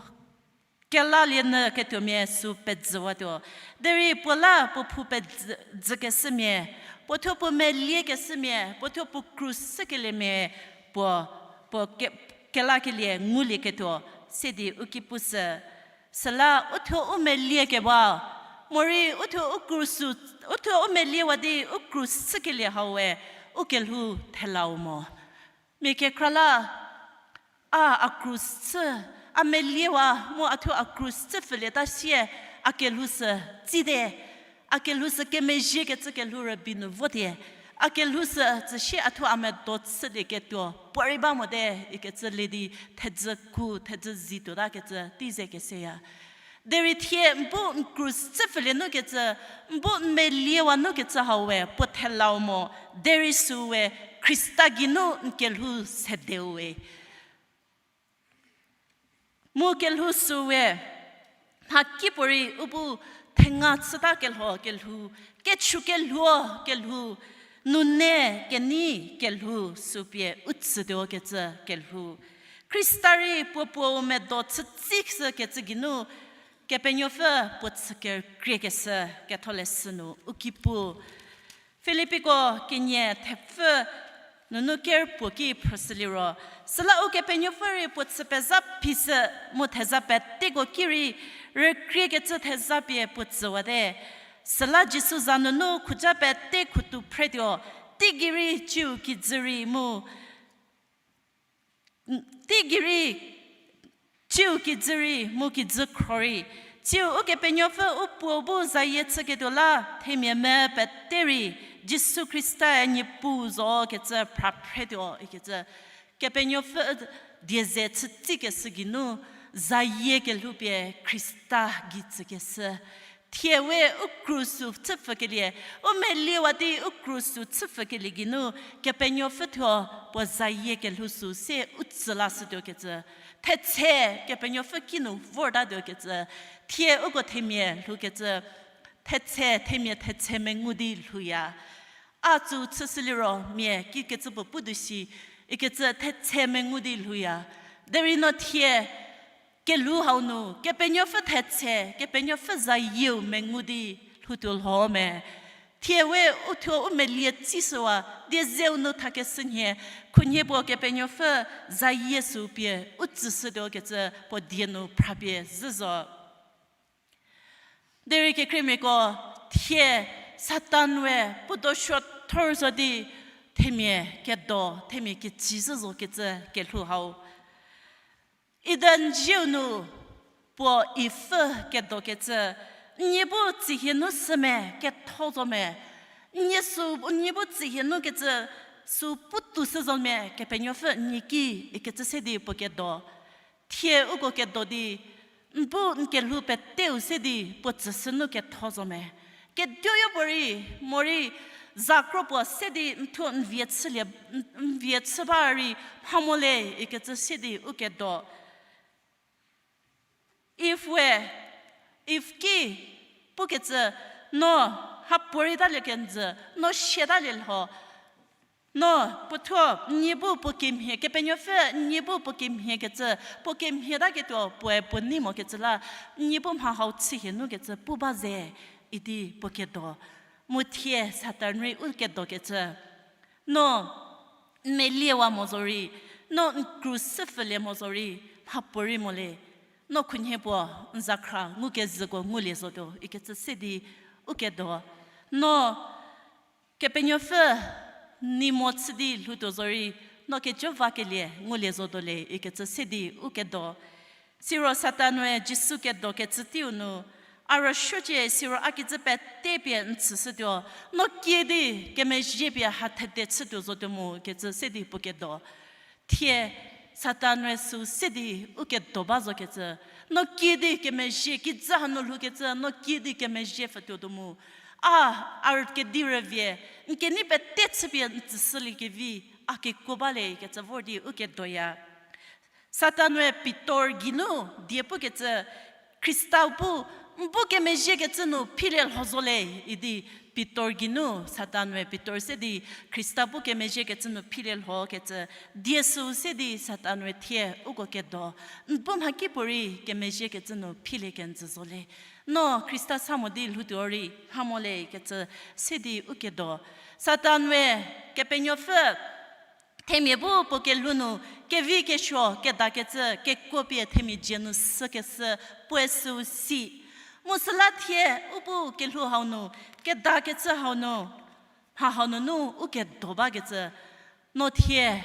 kelalie nyü ketuomia sü pezüwatuo. Derei puo la puo phou pezü-, dzükeshümia, puo thuo puo meliekeshümia, puo thuo puo krus chükeliemia, puo, puo ke-, kelakelie ngulieketuo, se di u ki pushü. Süla u thuo u meliekewa, morei u thuo u krus sü, u thuo u meliewa di u krus chükelie hau we, u kelhou thelau mo. Mia kekra la, a, a krus chü, a meliewa mu a thuo a krus chü pfülieta sie, a kelhou sü tsite, a kelhou sü kemezhiekecü kelhou rübei nu votie, a kelhou sü tsüsie a thuo a medo chülieketuo puorei ba mote ikecü le di thedzü ku, thedzü zi tuotakecü tei ze keseya. Derei thie n bu n krus chü pfülie nukecü, n bu n meliewa nukecü hau we puo thelau mo, derei süu we Khrista geinu n kelhou sedeu we. Mu kelhou süu we, mhakipuorei u bu thenga chüta kelho kelhou, kechu kelhuo kelhou, nune kenei kelhou sü pie u tsütuokecü kelhou. Khrista rei puo puou medo chütsishükecü geinu, Kepenuopfü puo chü kerükriekeshü ketholeshü nu u ki pu. Filippiko kenie thepfü nunu ker puo ki phrüshüliro, süla Ukepenuopfü rei puo chü pezha phishü mu theza peteko ki rei rükriekecü theza pie puo tsüwate. Süla Jisu za nunu khuja pete khutu phretuo, teigei rei ciu kijü rei mu teigei rei, ciu kijü rei mu kijü khro rei, ciu Ukepenuopfü u puo bu zayie chüketuo la themia me pete rei, Jisu Khrista-e Niepuu zo kecü phra phretuo ikecü, Kepenuopfü die ze chütsikeshü geinu, Zayie kelhoupie Khrista gei tsükeshü. Thie we u krus sü chüpfükelie, u meliewa di u krus sü chüpfükelie geinu, Kepenuopfü thuo puo zayie kelhou sü se u tsü lashütuokecü. Thetse Kepenuopfü kinu vortatuokecü. Thie uko themia lhoukecü. Thetse, themia thetse mengu di lhouya. A tsü chüshü liro mia kikecü puo pu du shi, ikecü thetse mengu di lhouya. Derei no thie, kelhou hau nu, Kepenuopfü thetse, Kepenuopfü zayieu mengu di lhoutuo lho me. Thie we u thuo u melie tsishüwa, die zeu nu thakeshü nhie, khunhie puo Kepenuopfü zayie sü pie u tsüshütuokecü puo die nu phrapie zhü zo. Derei kekreimiako, thie Satan we puo do suothor zo di themia kedo, themia kecü zhü zokecü kelhou hau. Eden zieu nu puo Eve kedokecü, n nie bu tsihie nu sü me ketho zo me, n nie sü, n nie bu tsihie nu kecü sü putuo shü zo me, Kepenuopfü n nie ki, ikecü se di puo kedo. Thie uko kedo di, n bu n kelhou peteu se di puo tsüshü nu ketho zo me. Keduoyo puorei, morei, za kro puo se di n thuo n vie chülie, n, n vie chü ba rei mha mo le, ikecü se di u kedo. Eve we, Eve ki, pukecü, no, hapuorei talie kenjü, no siatalie lho, no, puo thuo, n nie bu puo kemhie, Kepenuopfü, n nie bu puo kemhie kecü, puo kemhie taketuo, puoe puo nei mokecü la, n nie bu mha hau chühie nu kecü, pu ba ze, idi puo kedo. Mu thie Satan rei u kedokecü. No, n meliewa mo zorei, no n krus sü pfülie mo zorei, mhapuorei mo le, no khunhie puo, n zakhra, ngukezhüko ngulie zotuo, ikecü se di, u kedo. No, Kepenuopfü, n nei mo chü di lhoutuo zorei, no kejo vakelie, ngulie zotuo le, ikecü se di, u kedo. Siro Satan-e Jisu kedokecü teiu nu, a rüsuocie siro a kijü pete pie n tsüshütuo, no kiüdi kemezhie pie ha thede chütuo zotuo mu kecü se di puo kedo. Thie Satan-e sü se di u kedo ba zokecü, no kiüdi kemezhie kijü hanu lhoukecü, no kiüdi kemezhie pfütuo tuo mu. A, a kedi rüvie, n kenei pete chüpie n tsüshüliekevi, a kekuo ba le kecü vor di u kedoya. Satan-e Pitor geinu die pukecü, Khrista bu, n bu kemezhiekecü nu philie lho zo le, idi Pitor geinu Satan-e Pitor se di Khrista bu kemezhiekecü nu philie lhokecü, die sü se di Satan-e thie uko kedo, n bu mhakipuorei kemezhiekecü nu philie kenjü zo le. No Khrista sa mo di lhoutuo rei mha mo le kecü se di u kedo. Satan-e Kepenuopfü themia bu puo kelhou nu kevi kesuo kedakecü kekuo pie themia dzie nu sükeshü puoe süu si. Mu süla thie u bu kelhou hau nu, kedakecü hau nu, mha hau nunu u kedo bakecü, no thie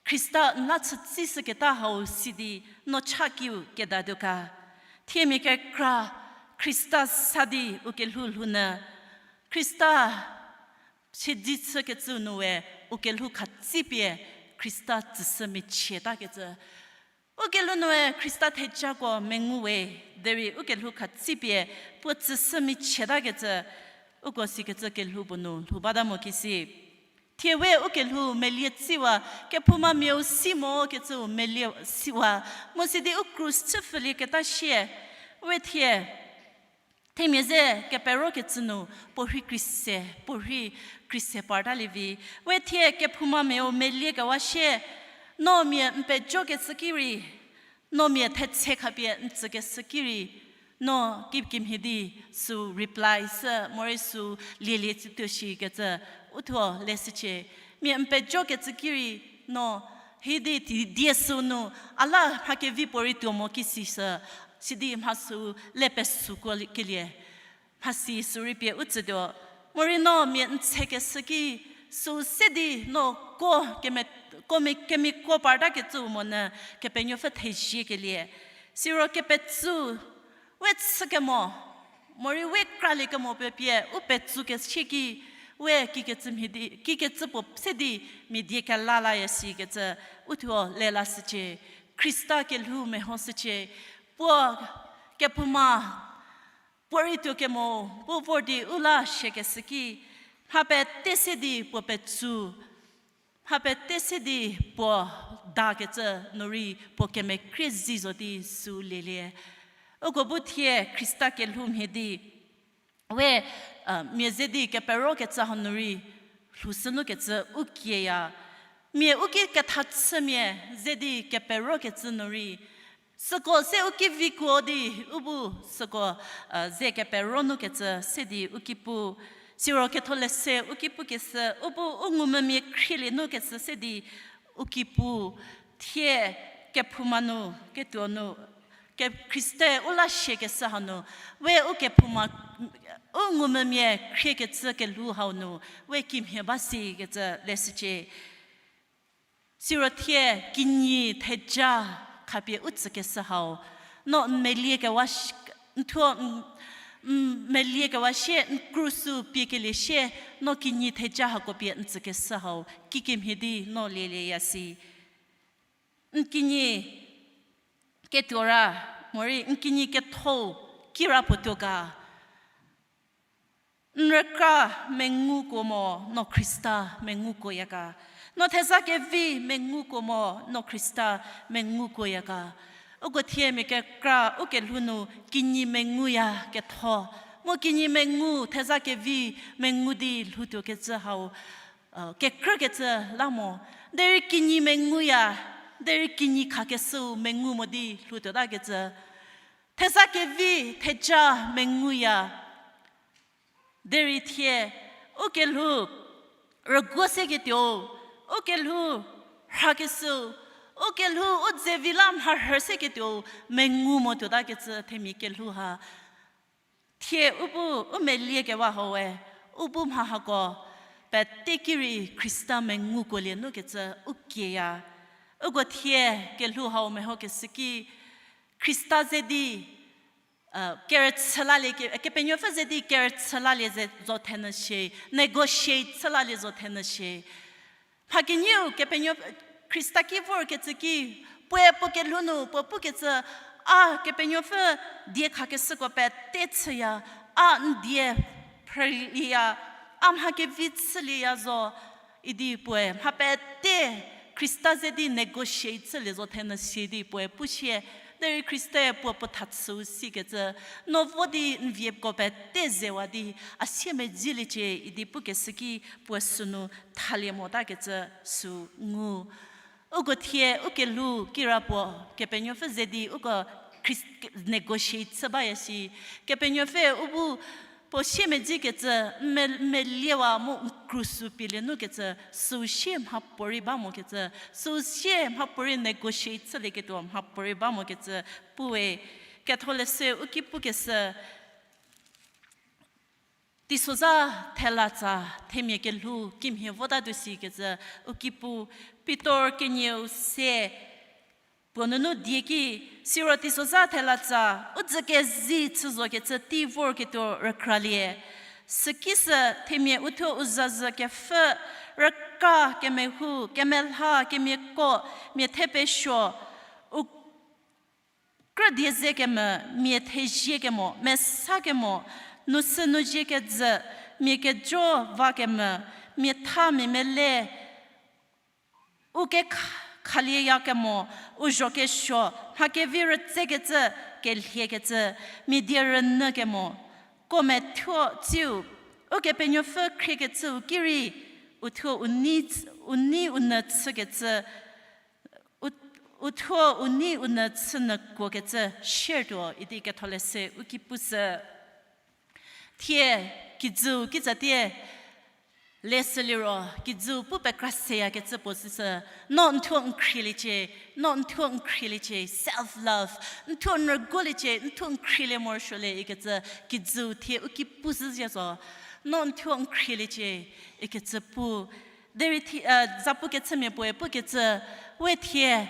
Khrista n la chütsishüketa hau si di no cha kiu kedatuo ga. Thie mia kekra Khrista sa di u kelhou lhounyü, Khrista siedze chükecü nu we u kelhou khatsipie Khrista tsüshü michietakecü. U kelhou nu we Khrista thejako mengu we, derei u kelhou khatsipie puo tsüshü michietakecü, uko sikecü kelhou puo nu lhou bata mo kisi. Thie we u kelhou melie tsiwa, kephoumamiau si mo kecüu melie siwa, mu sidi u krus chü pfülieketa sie, we thie themia ze keperokecü nu puorhi krise, puorhi krise partalie vi. We thie kephoumamiau meliekewa sie, no mia n pejokecü ki rei, no mia thetse khapie n tsükeshü ki rei, no kikemhie di sü reply shü, morei sü lielie tsütuo shikecü, uthuo leshücie. Mia n pejokecü ki rei, no hidi ti die sü nu, a la mha kevi puorei tuo mo kisi shü, sidi mha sü le pesuokuo kelie mhasi sü rei pie u tsütuo. Morei no mia n tsekeshü ki, sü se di no ko keme, ko mi, kemiko partakecüu monyü Kepenuopfü theziekelie. Siro kepetsü, we chükemo, morei we kralie kemo pie pie u petsükeshü ki, we kikecü mhie di, kikecü puo se di mia die kela laya sikecü, uthuo le lashücie. Khrista kelhou mehoshücie, puo kephouma, puo rei tuo kemo, puo vor di u la shiekeshü ki, mha pete se di puo petsu, mha pete se di puo dakecü nu rei puo kemekhrie zi zo di süu lielie. Uko bu thie Khrista kelhou mhie di, we, mia ze di keperokecü hanu rei lhoushü nukecü u kieya. Mia u ki ketha chümia ze di keperokecü nu rei, süko se u ki vikuo di u bu süko ze kepero nukecü se di u ki pu. Siro ketholeshü u ki pukeshü, u bu u ngumvümia khrielie nukecü se di u ki pu. Thie kephouma nu, ketuo nu, ke Khrista u la shiekeshü hanu, we u kephouma, u ngumvümia khriekecü kelhou hau nu, we kimhie ba sikecü leshücie. Siro thie kinyi theja khapie u tsükeshü hau, no n meliekewa, n thuo, n meliekewa shie, n krusu piekelie shie, no kinyi theja hako pie n tsükeshü hau kikemhie di no lielieya si. N kinyi ketuo ra, morei n kinyi ketho kira puo tuo ga. N rükra mengukuo mo, no Khrista mengukuoya ga. No theza kevi mengukuo mo, no Khrista mengukuoya ga. Uko thie mia kekra u kelhou nu kinyi menguya ketho, mu kinyi mengu theza kevi mengu di lhoutuokecü hau kekrükecü la mo. Derei kinyi menguya, derei kinyi khakeshüu mengu mo di lhoutuotakecü. Theza kevi theja menguya. Derei thie u kelhou rüguo seketuo, u kelhou rhakeshüu, u kelhou u dzevi la mharhü seketuo mengu mo tuotakecü themia kelhou ha. Thie u bu u meliekewa hau we, u bu mha hako pete ki rei Khrista mengukuolie nukecü u kieya. Uko thie kelhou hau mehokeshü ki, Khrista ze di kerüchü lalie, Kepenuopfü ze di kerüchü lalie ze zo thenyü shie, negotiate chü lalie zo thenyü shie. Mha kenieu Kepenuo, Khrista ki vorkecü ki, puoe puo kelhou nu puo pukecü, a Kepenuopfü die khakeshüko pete chüya, a n die phrülieya, a mha kevi chülieya zo, idi puoe mha pete Khrista ze di negotiate chülie zo thenyü shie di puoe pushie, derei Khrista-e puo puo thachüu sikecü, no vo di n vieko pete zewa di, a siemedziliecie idi pukeshü ki puoe sünu thalie motakecü sü ngu. Uko thie u kelhou kira puo Kepenuopfü ze di uko Khrist-, negotiate chü baya si. Kepenuopfü u bu puo siemedzikecü, me-, meliewa mu n krusu pielie nukecü, süu sie mhapuorei ba mokecü, süu sie mhapuorei negotiate chülieketuo mhapuorei ba mokecü, puoe ketholeshü u ki pukeshü, teisozha thelatsa themia kelhou kimhie votatuo sikecü u ki pu. Pitor kenieu se puo nunu die ki, siro teisozha thelatsa u dzükezi chü zokecü tei vorketuo rükralie. Süki sü themia uthuo u zazü kepfü, rüka kemehou, kemelha kemiako, mia thepesuo, u krüdie ze kemvü, mia thezie kemo, mesa kemo, nu sü nu zie kejü, mia kejo va kemvü, mia tha mia mele, u kekha-, khalieyakemo, u zho kesuo, mha kevi rütsekecü, kelhiekecü, mia die rünyü kemo, ko methuo tsiu, Ukepenuopfü khriekecüu ki rei, uthuo u nei, u nei u nyü chükecü, u-, uthuo u nei u nyü chü nyü kuokecü share tuo idi ketholeshü u ki pushü. Thie, kijüu kitsatie, leshü liro, kijüu pu pekra seyakecü puo süsü, no n thuo n khrieliecie, no n thuo n khrieliecie, self love, n thuo n rüguoliecie, n thuo n khrielie morosuolie ikecü, kijüu thie u ki pushü zhie zo, no n thuo n khrieliecie, ikecü pu. Derei thi-, eh, zapukechümia puoe pukecü, we thie,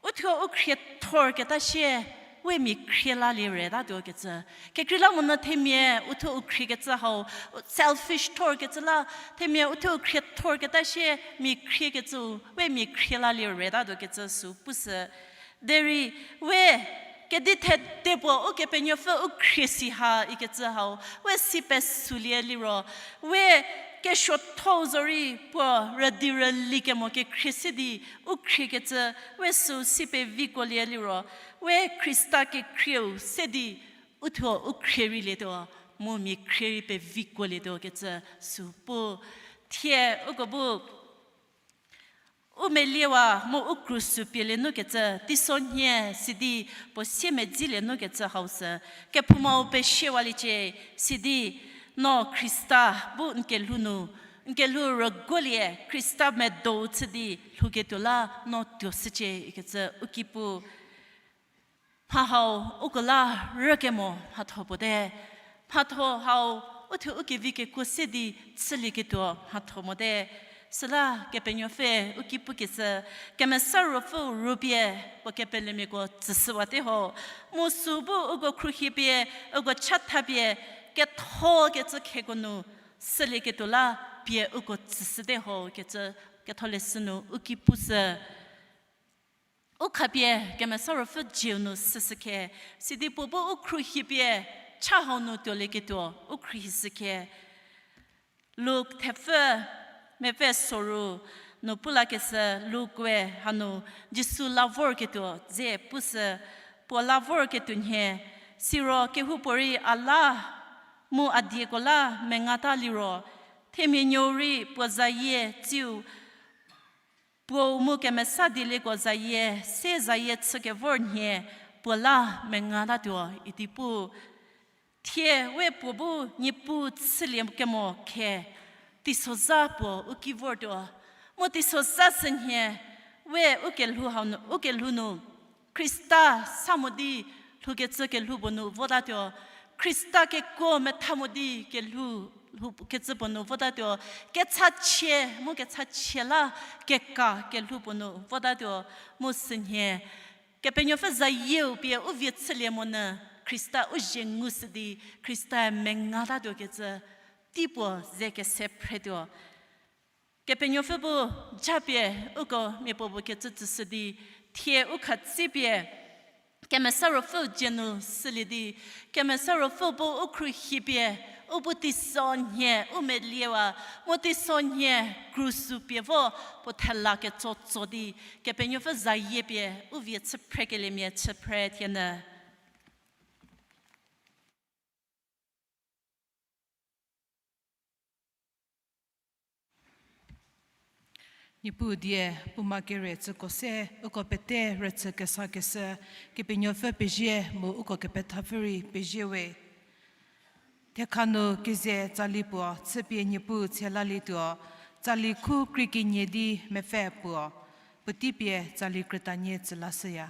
uthuo u khriethorketa sie, we mia khrie lalie retatuo kecü. Kekreilamonyü themia uthuo u khriekecü hau, selfish thorkecü la, themia uthuo u khriethorketa sie, mia khriekecüu, we mia khrie lalie retatuo kecü sü pushü. Derei we kedi thede puo Ukepenuopfü u khrie si ha ikecü hau we si pesuolie liro, we kesuothou zorei puo rüdi rüli kemo kekhrie se di u khriekecü we süu si pevikuolie liro, we Khrista kekhrieu se di uthuo u khrie rei lietuo, mu mia khrie rei pevikuolietuo kecü süu pu. Thie uko bu u meliewa mu u krusu pielie nu kecü teisonhie sidi puo sie medzilie nu kecü hau sü kephoumau pesiewalie cie, sidi no Khrista bu n kelhou nu, n kelhou rüguolie Khrista medou chü di lhouketuo la no tuo shücie ikecü u ki pu. Mha hau uko la rükemo mhatho puo te. Mhatho hau uthuo u kevi kekuo se di chülieketuo mhatho mote. Süla Kepenuopfü u ki pukecü, Kemesa Ruopfü rupie puo kepelemiako tsüshüwate ho. Mu süu bu uko khruohipie, uko chathapie, ketho kecü kheko nu sülieketuo la pie uko tsüshüte ho kecü ketholeshü nu u ki pushü. U khapie Kemesa Ruopfü dzieu nu süshükhe, sidi puo bu u khruohipie cha hau nu tuolieketuo u khruohishükhe. Luk thepfü mepfü soru nu pulakeshü Luk-e hanu Jisu la vorketuo dze pushü, puo la vorketuo nhie, siro kehoupuorei a la mu a dieko la mengata liro, themia nuou rei puo zayie tsiu puou mu kemesa dielieko zayie, se zayie chükevor nhie puo la mengatatuo idi pu. Thie we puo bu Niepuu chülie kemo khe, teisozha puo u ki vortuo. Mu teisozha sünhie, we u kelhou hau nu, u kelhou nu Khrista sa mo di lhoukecü kelhou puo nu votatuo. Khrista kekuo metha mo di kelhou, lhoukecü puo nu votatuo. Kechachie mu kechachie la keka kelhou puo nu votatuo. Mu sünhie, Kepenuopfü zayieu pie u vie chülie monyü, Khrista u zie ngushü di Khrista-e mengatatuo kecü teipuo ze kese phretuo. Kepenuopfü bu japie uko miapuo bu kecü tsüshü di, thie u khatsipie Kemesa Ruopfüu dzie nu sülie di, Kemesa Ruopfü bu u khruohipie, u bu teisonhie u meliewa, mu teisonhie krusu pie vo puo thela ketsotso di, Kepenuopfü zayie pie u vie chü phrekeliemia chü phre thienyü. Niepuu die, puoma kere tsüko se uko pete rüchü kesakeshü, Kepenuopfü pezie mu uko kepethapfü rei pezie we. Thekha nu keze tsali puo chüpie Niepuu tsielalietuo, tsali khu krie kenie di mepfü puo, puotei pie tsali krütanie tsü lashüya.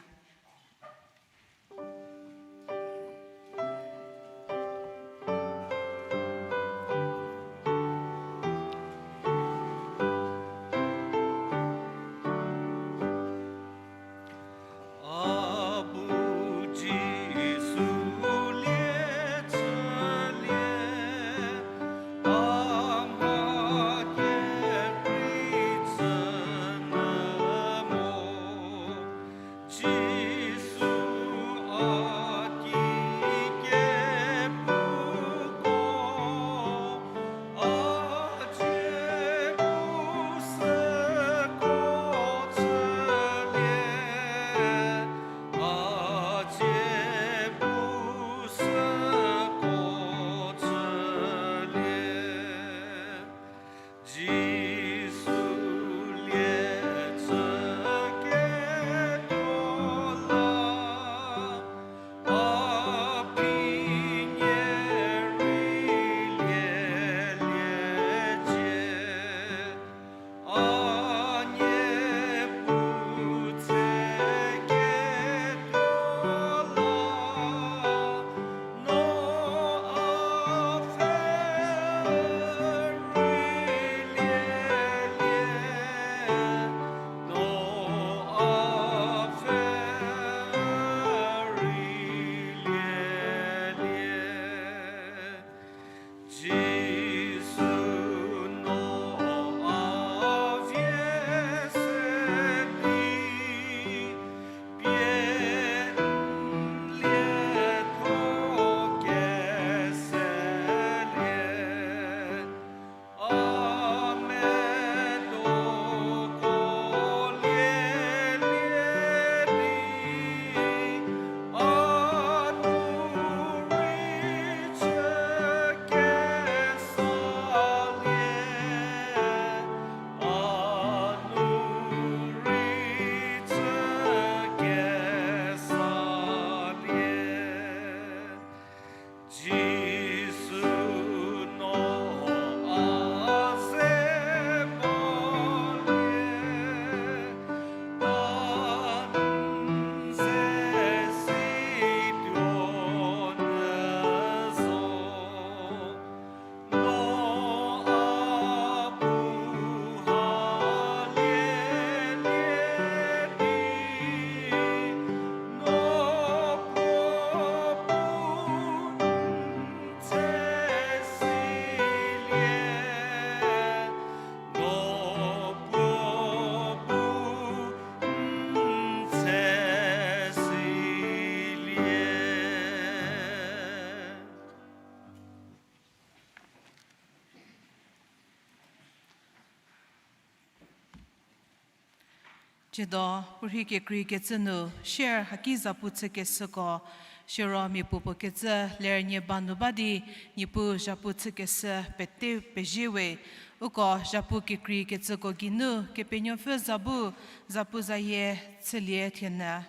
Tsiedo, puorhi kekreikecü nu, share haki zapu chükeshüko, siro mia puopuo kecü ler nie ba nu ba di, Niepuu zapu chükeshü pete pezie we, uko zapu kekreikecüko geinu, Kepenuopfü za bu, zapu zayie chülie thienyü.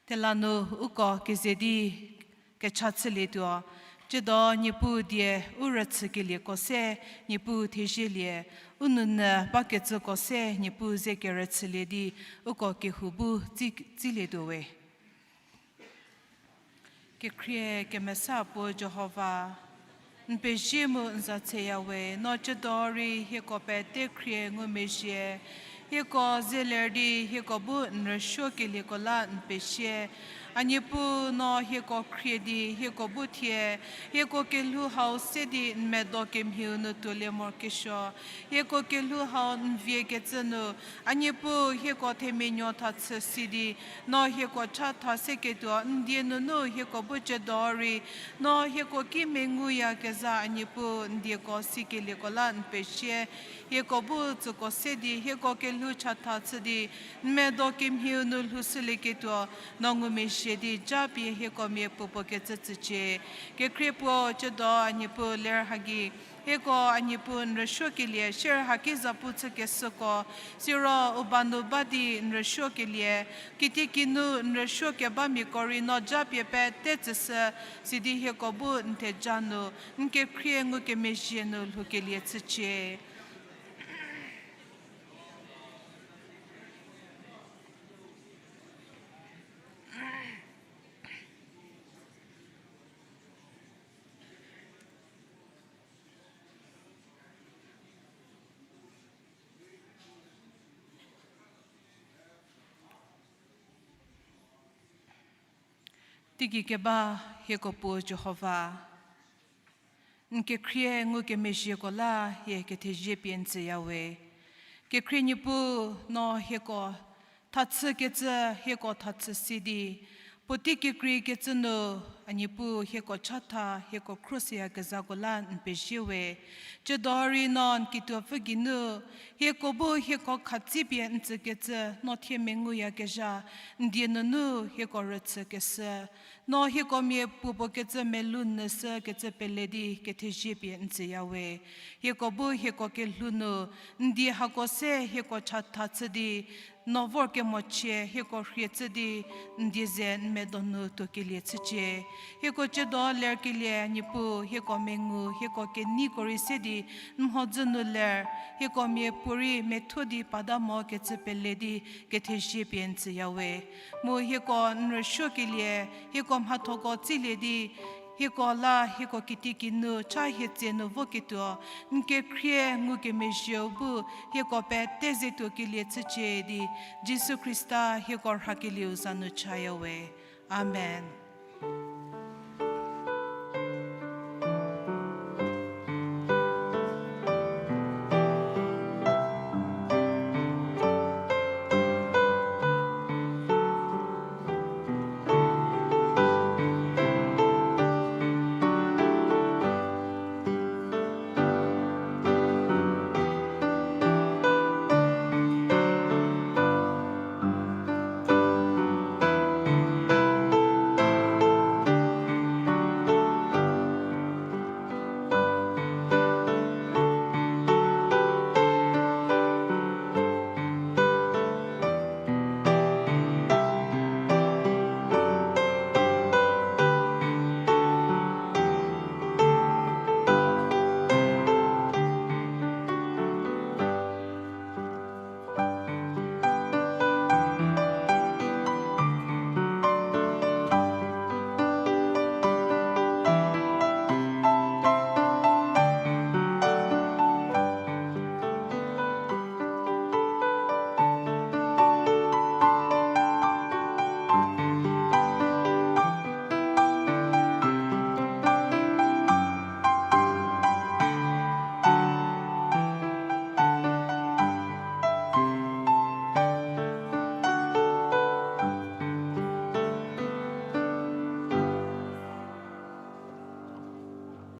Thela nu uko keze di kecha chülietuo, tsiedo Niepuu die u rüchükelieko se Niepuu thezielie, u nounyü bakecüko se Niepuu ze kerüchülie di uko kehou bu tsi-, tsilietuo we. Kekhrie kemesa puo Jihova, n pezie mu n za tseya we, no tsiedo rei hieko pete khrie ngumezhie, hieko ze ler di hieko bu n rüsuokelieko la n pezie. A Niepuu, no hieko khrie di hieko bu thie, hieko kelhou hau se di n medo kemhieu nu tuolie morokesuo, hieko kelhou hau n viekecü nu, a Niepuu, hieko themia nuo tha chü si di, no hieko chatha seketuo n die nunu hieko bu tsiedo rei, no hieko ki menguyakezha a Niepuu n dieko sikelieko la n pezie. Hieko bu tsüko se di hieko kelhou chatha chü di, n medo kemhieu nu lhoushülieketuo, no ngumezhie di japie hieko mia puopuo kecü tsücie. Kekhrie puo tsiedo a Niepuu ler hagi, hieko a Niepuu n rüsuokelie share haki zapu chükeshüko, siro u ba nu ba di n rüsuokelie, kitiekinu n rüsuokebamiako rei no japie pete tsüshü, sidi hieko bu n theja nu, n kekhrie ngukemezhie nu lhoukelie chücie. Teigei keba hieko puo Jihova, n kekhrie ngukemezhieko la hie kethezie pie n tsüya we. Kekhrie Niepuu, no hieko thachükecü, hieko thachü si di, puotei kekreikecü nu, a Niepuu hieko chatha, hieko khruohiyakezhako la n pezie we. Tsiedo rei no n kituopfü geinu, hieko bu hieko khatsipie n tsükecü, no thie menguyakezha, n die nunu hieko rüchükeshü, no hieko mia puopuo kecü melou nyüshükecü pele di kethezie pie n tsüya we. Hieko bu hieko kelhou nu, n die hako se hieko chatha chü di, no vorkemochie hieko rhie chü di, n die ze n medo nu tuokelie chücie. Hieko tsiedo lerkelie Niepuu, hieko mengu, hieko keneiko rei se di, n mhodzü nu ler, hieko mia puorei methuo di pata mokecü pele di kethezie pie n tsüya we. Mu hieko n rüsuokelie, hieko mhathoko tsilie di, hieko la hieko kitiekinu cha hie tsie nu voketuo, n kekhrie ngukemezhieu bu hieko pete ze tuokelie chücie di, Jisu Khrista hieko rhakelieu za nu chaya we. Amen.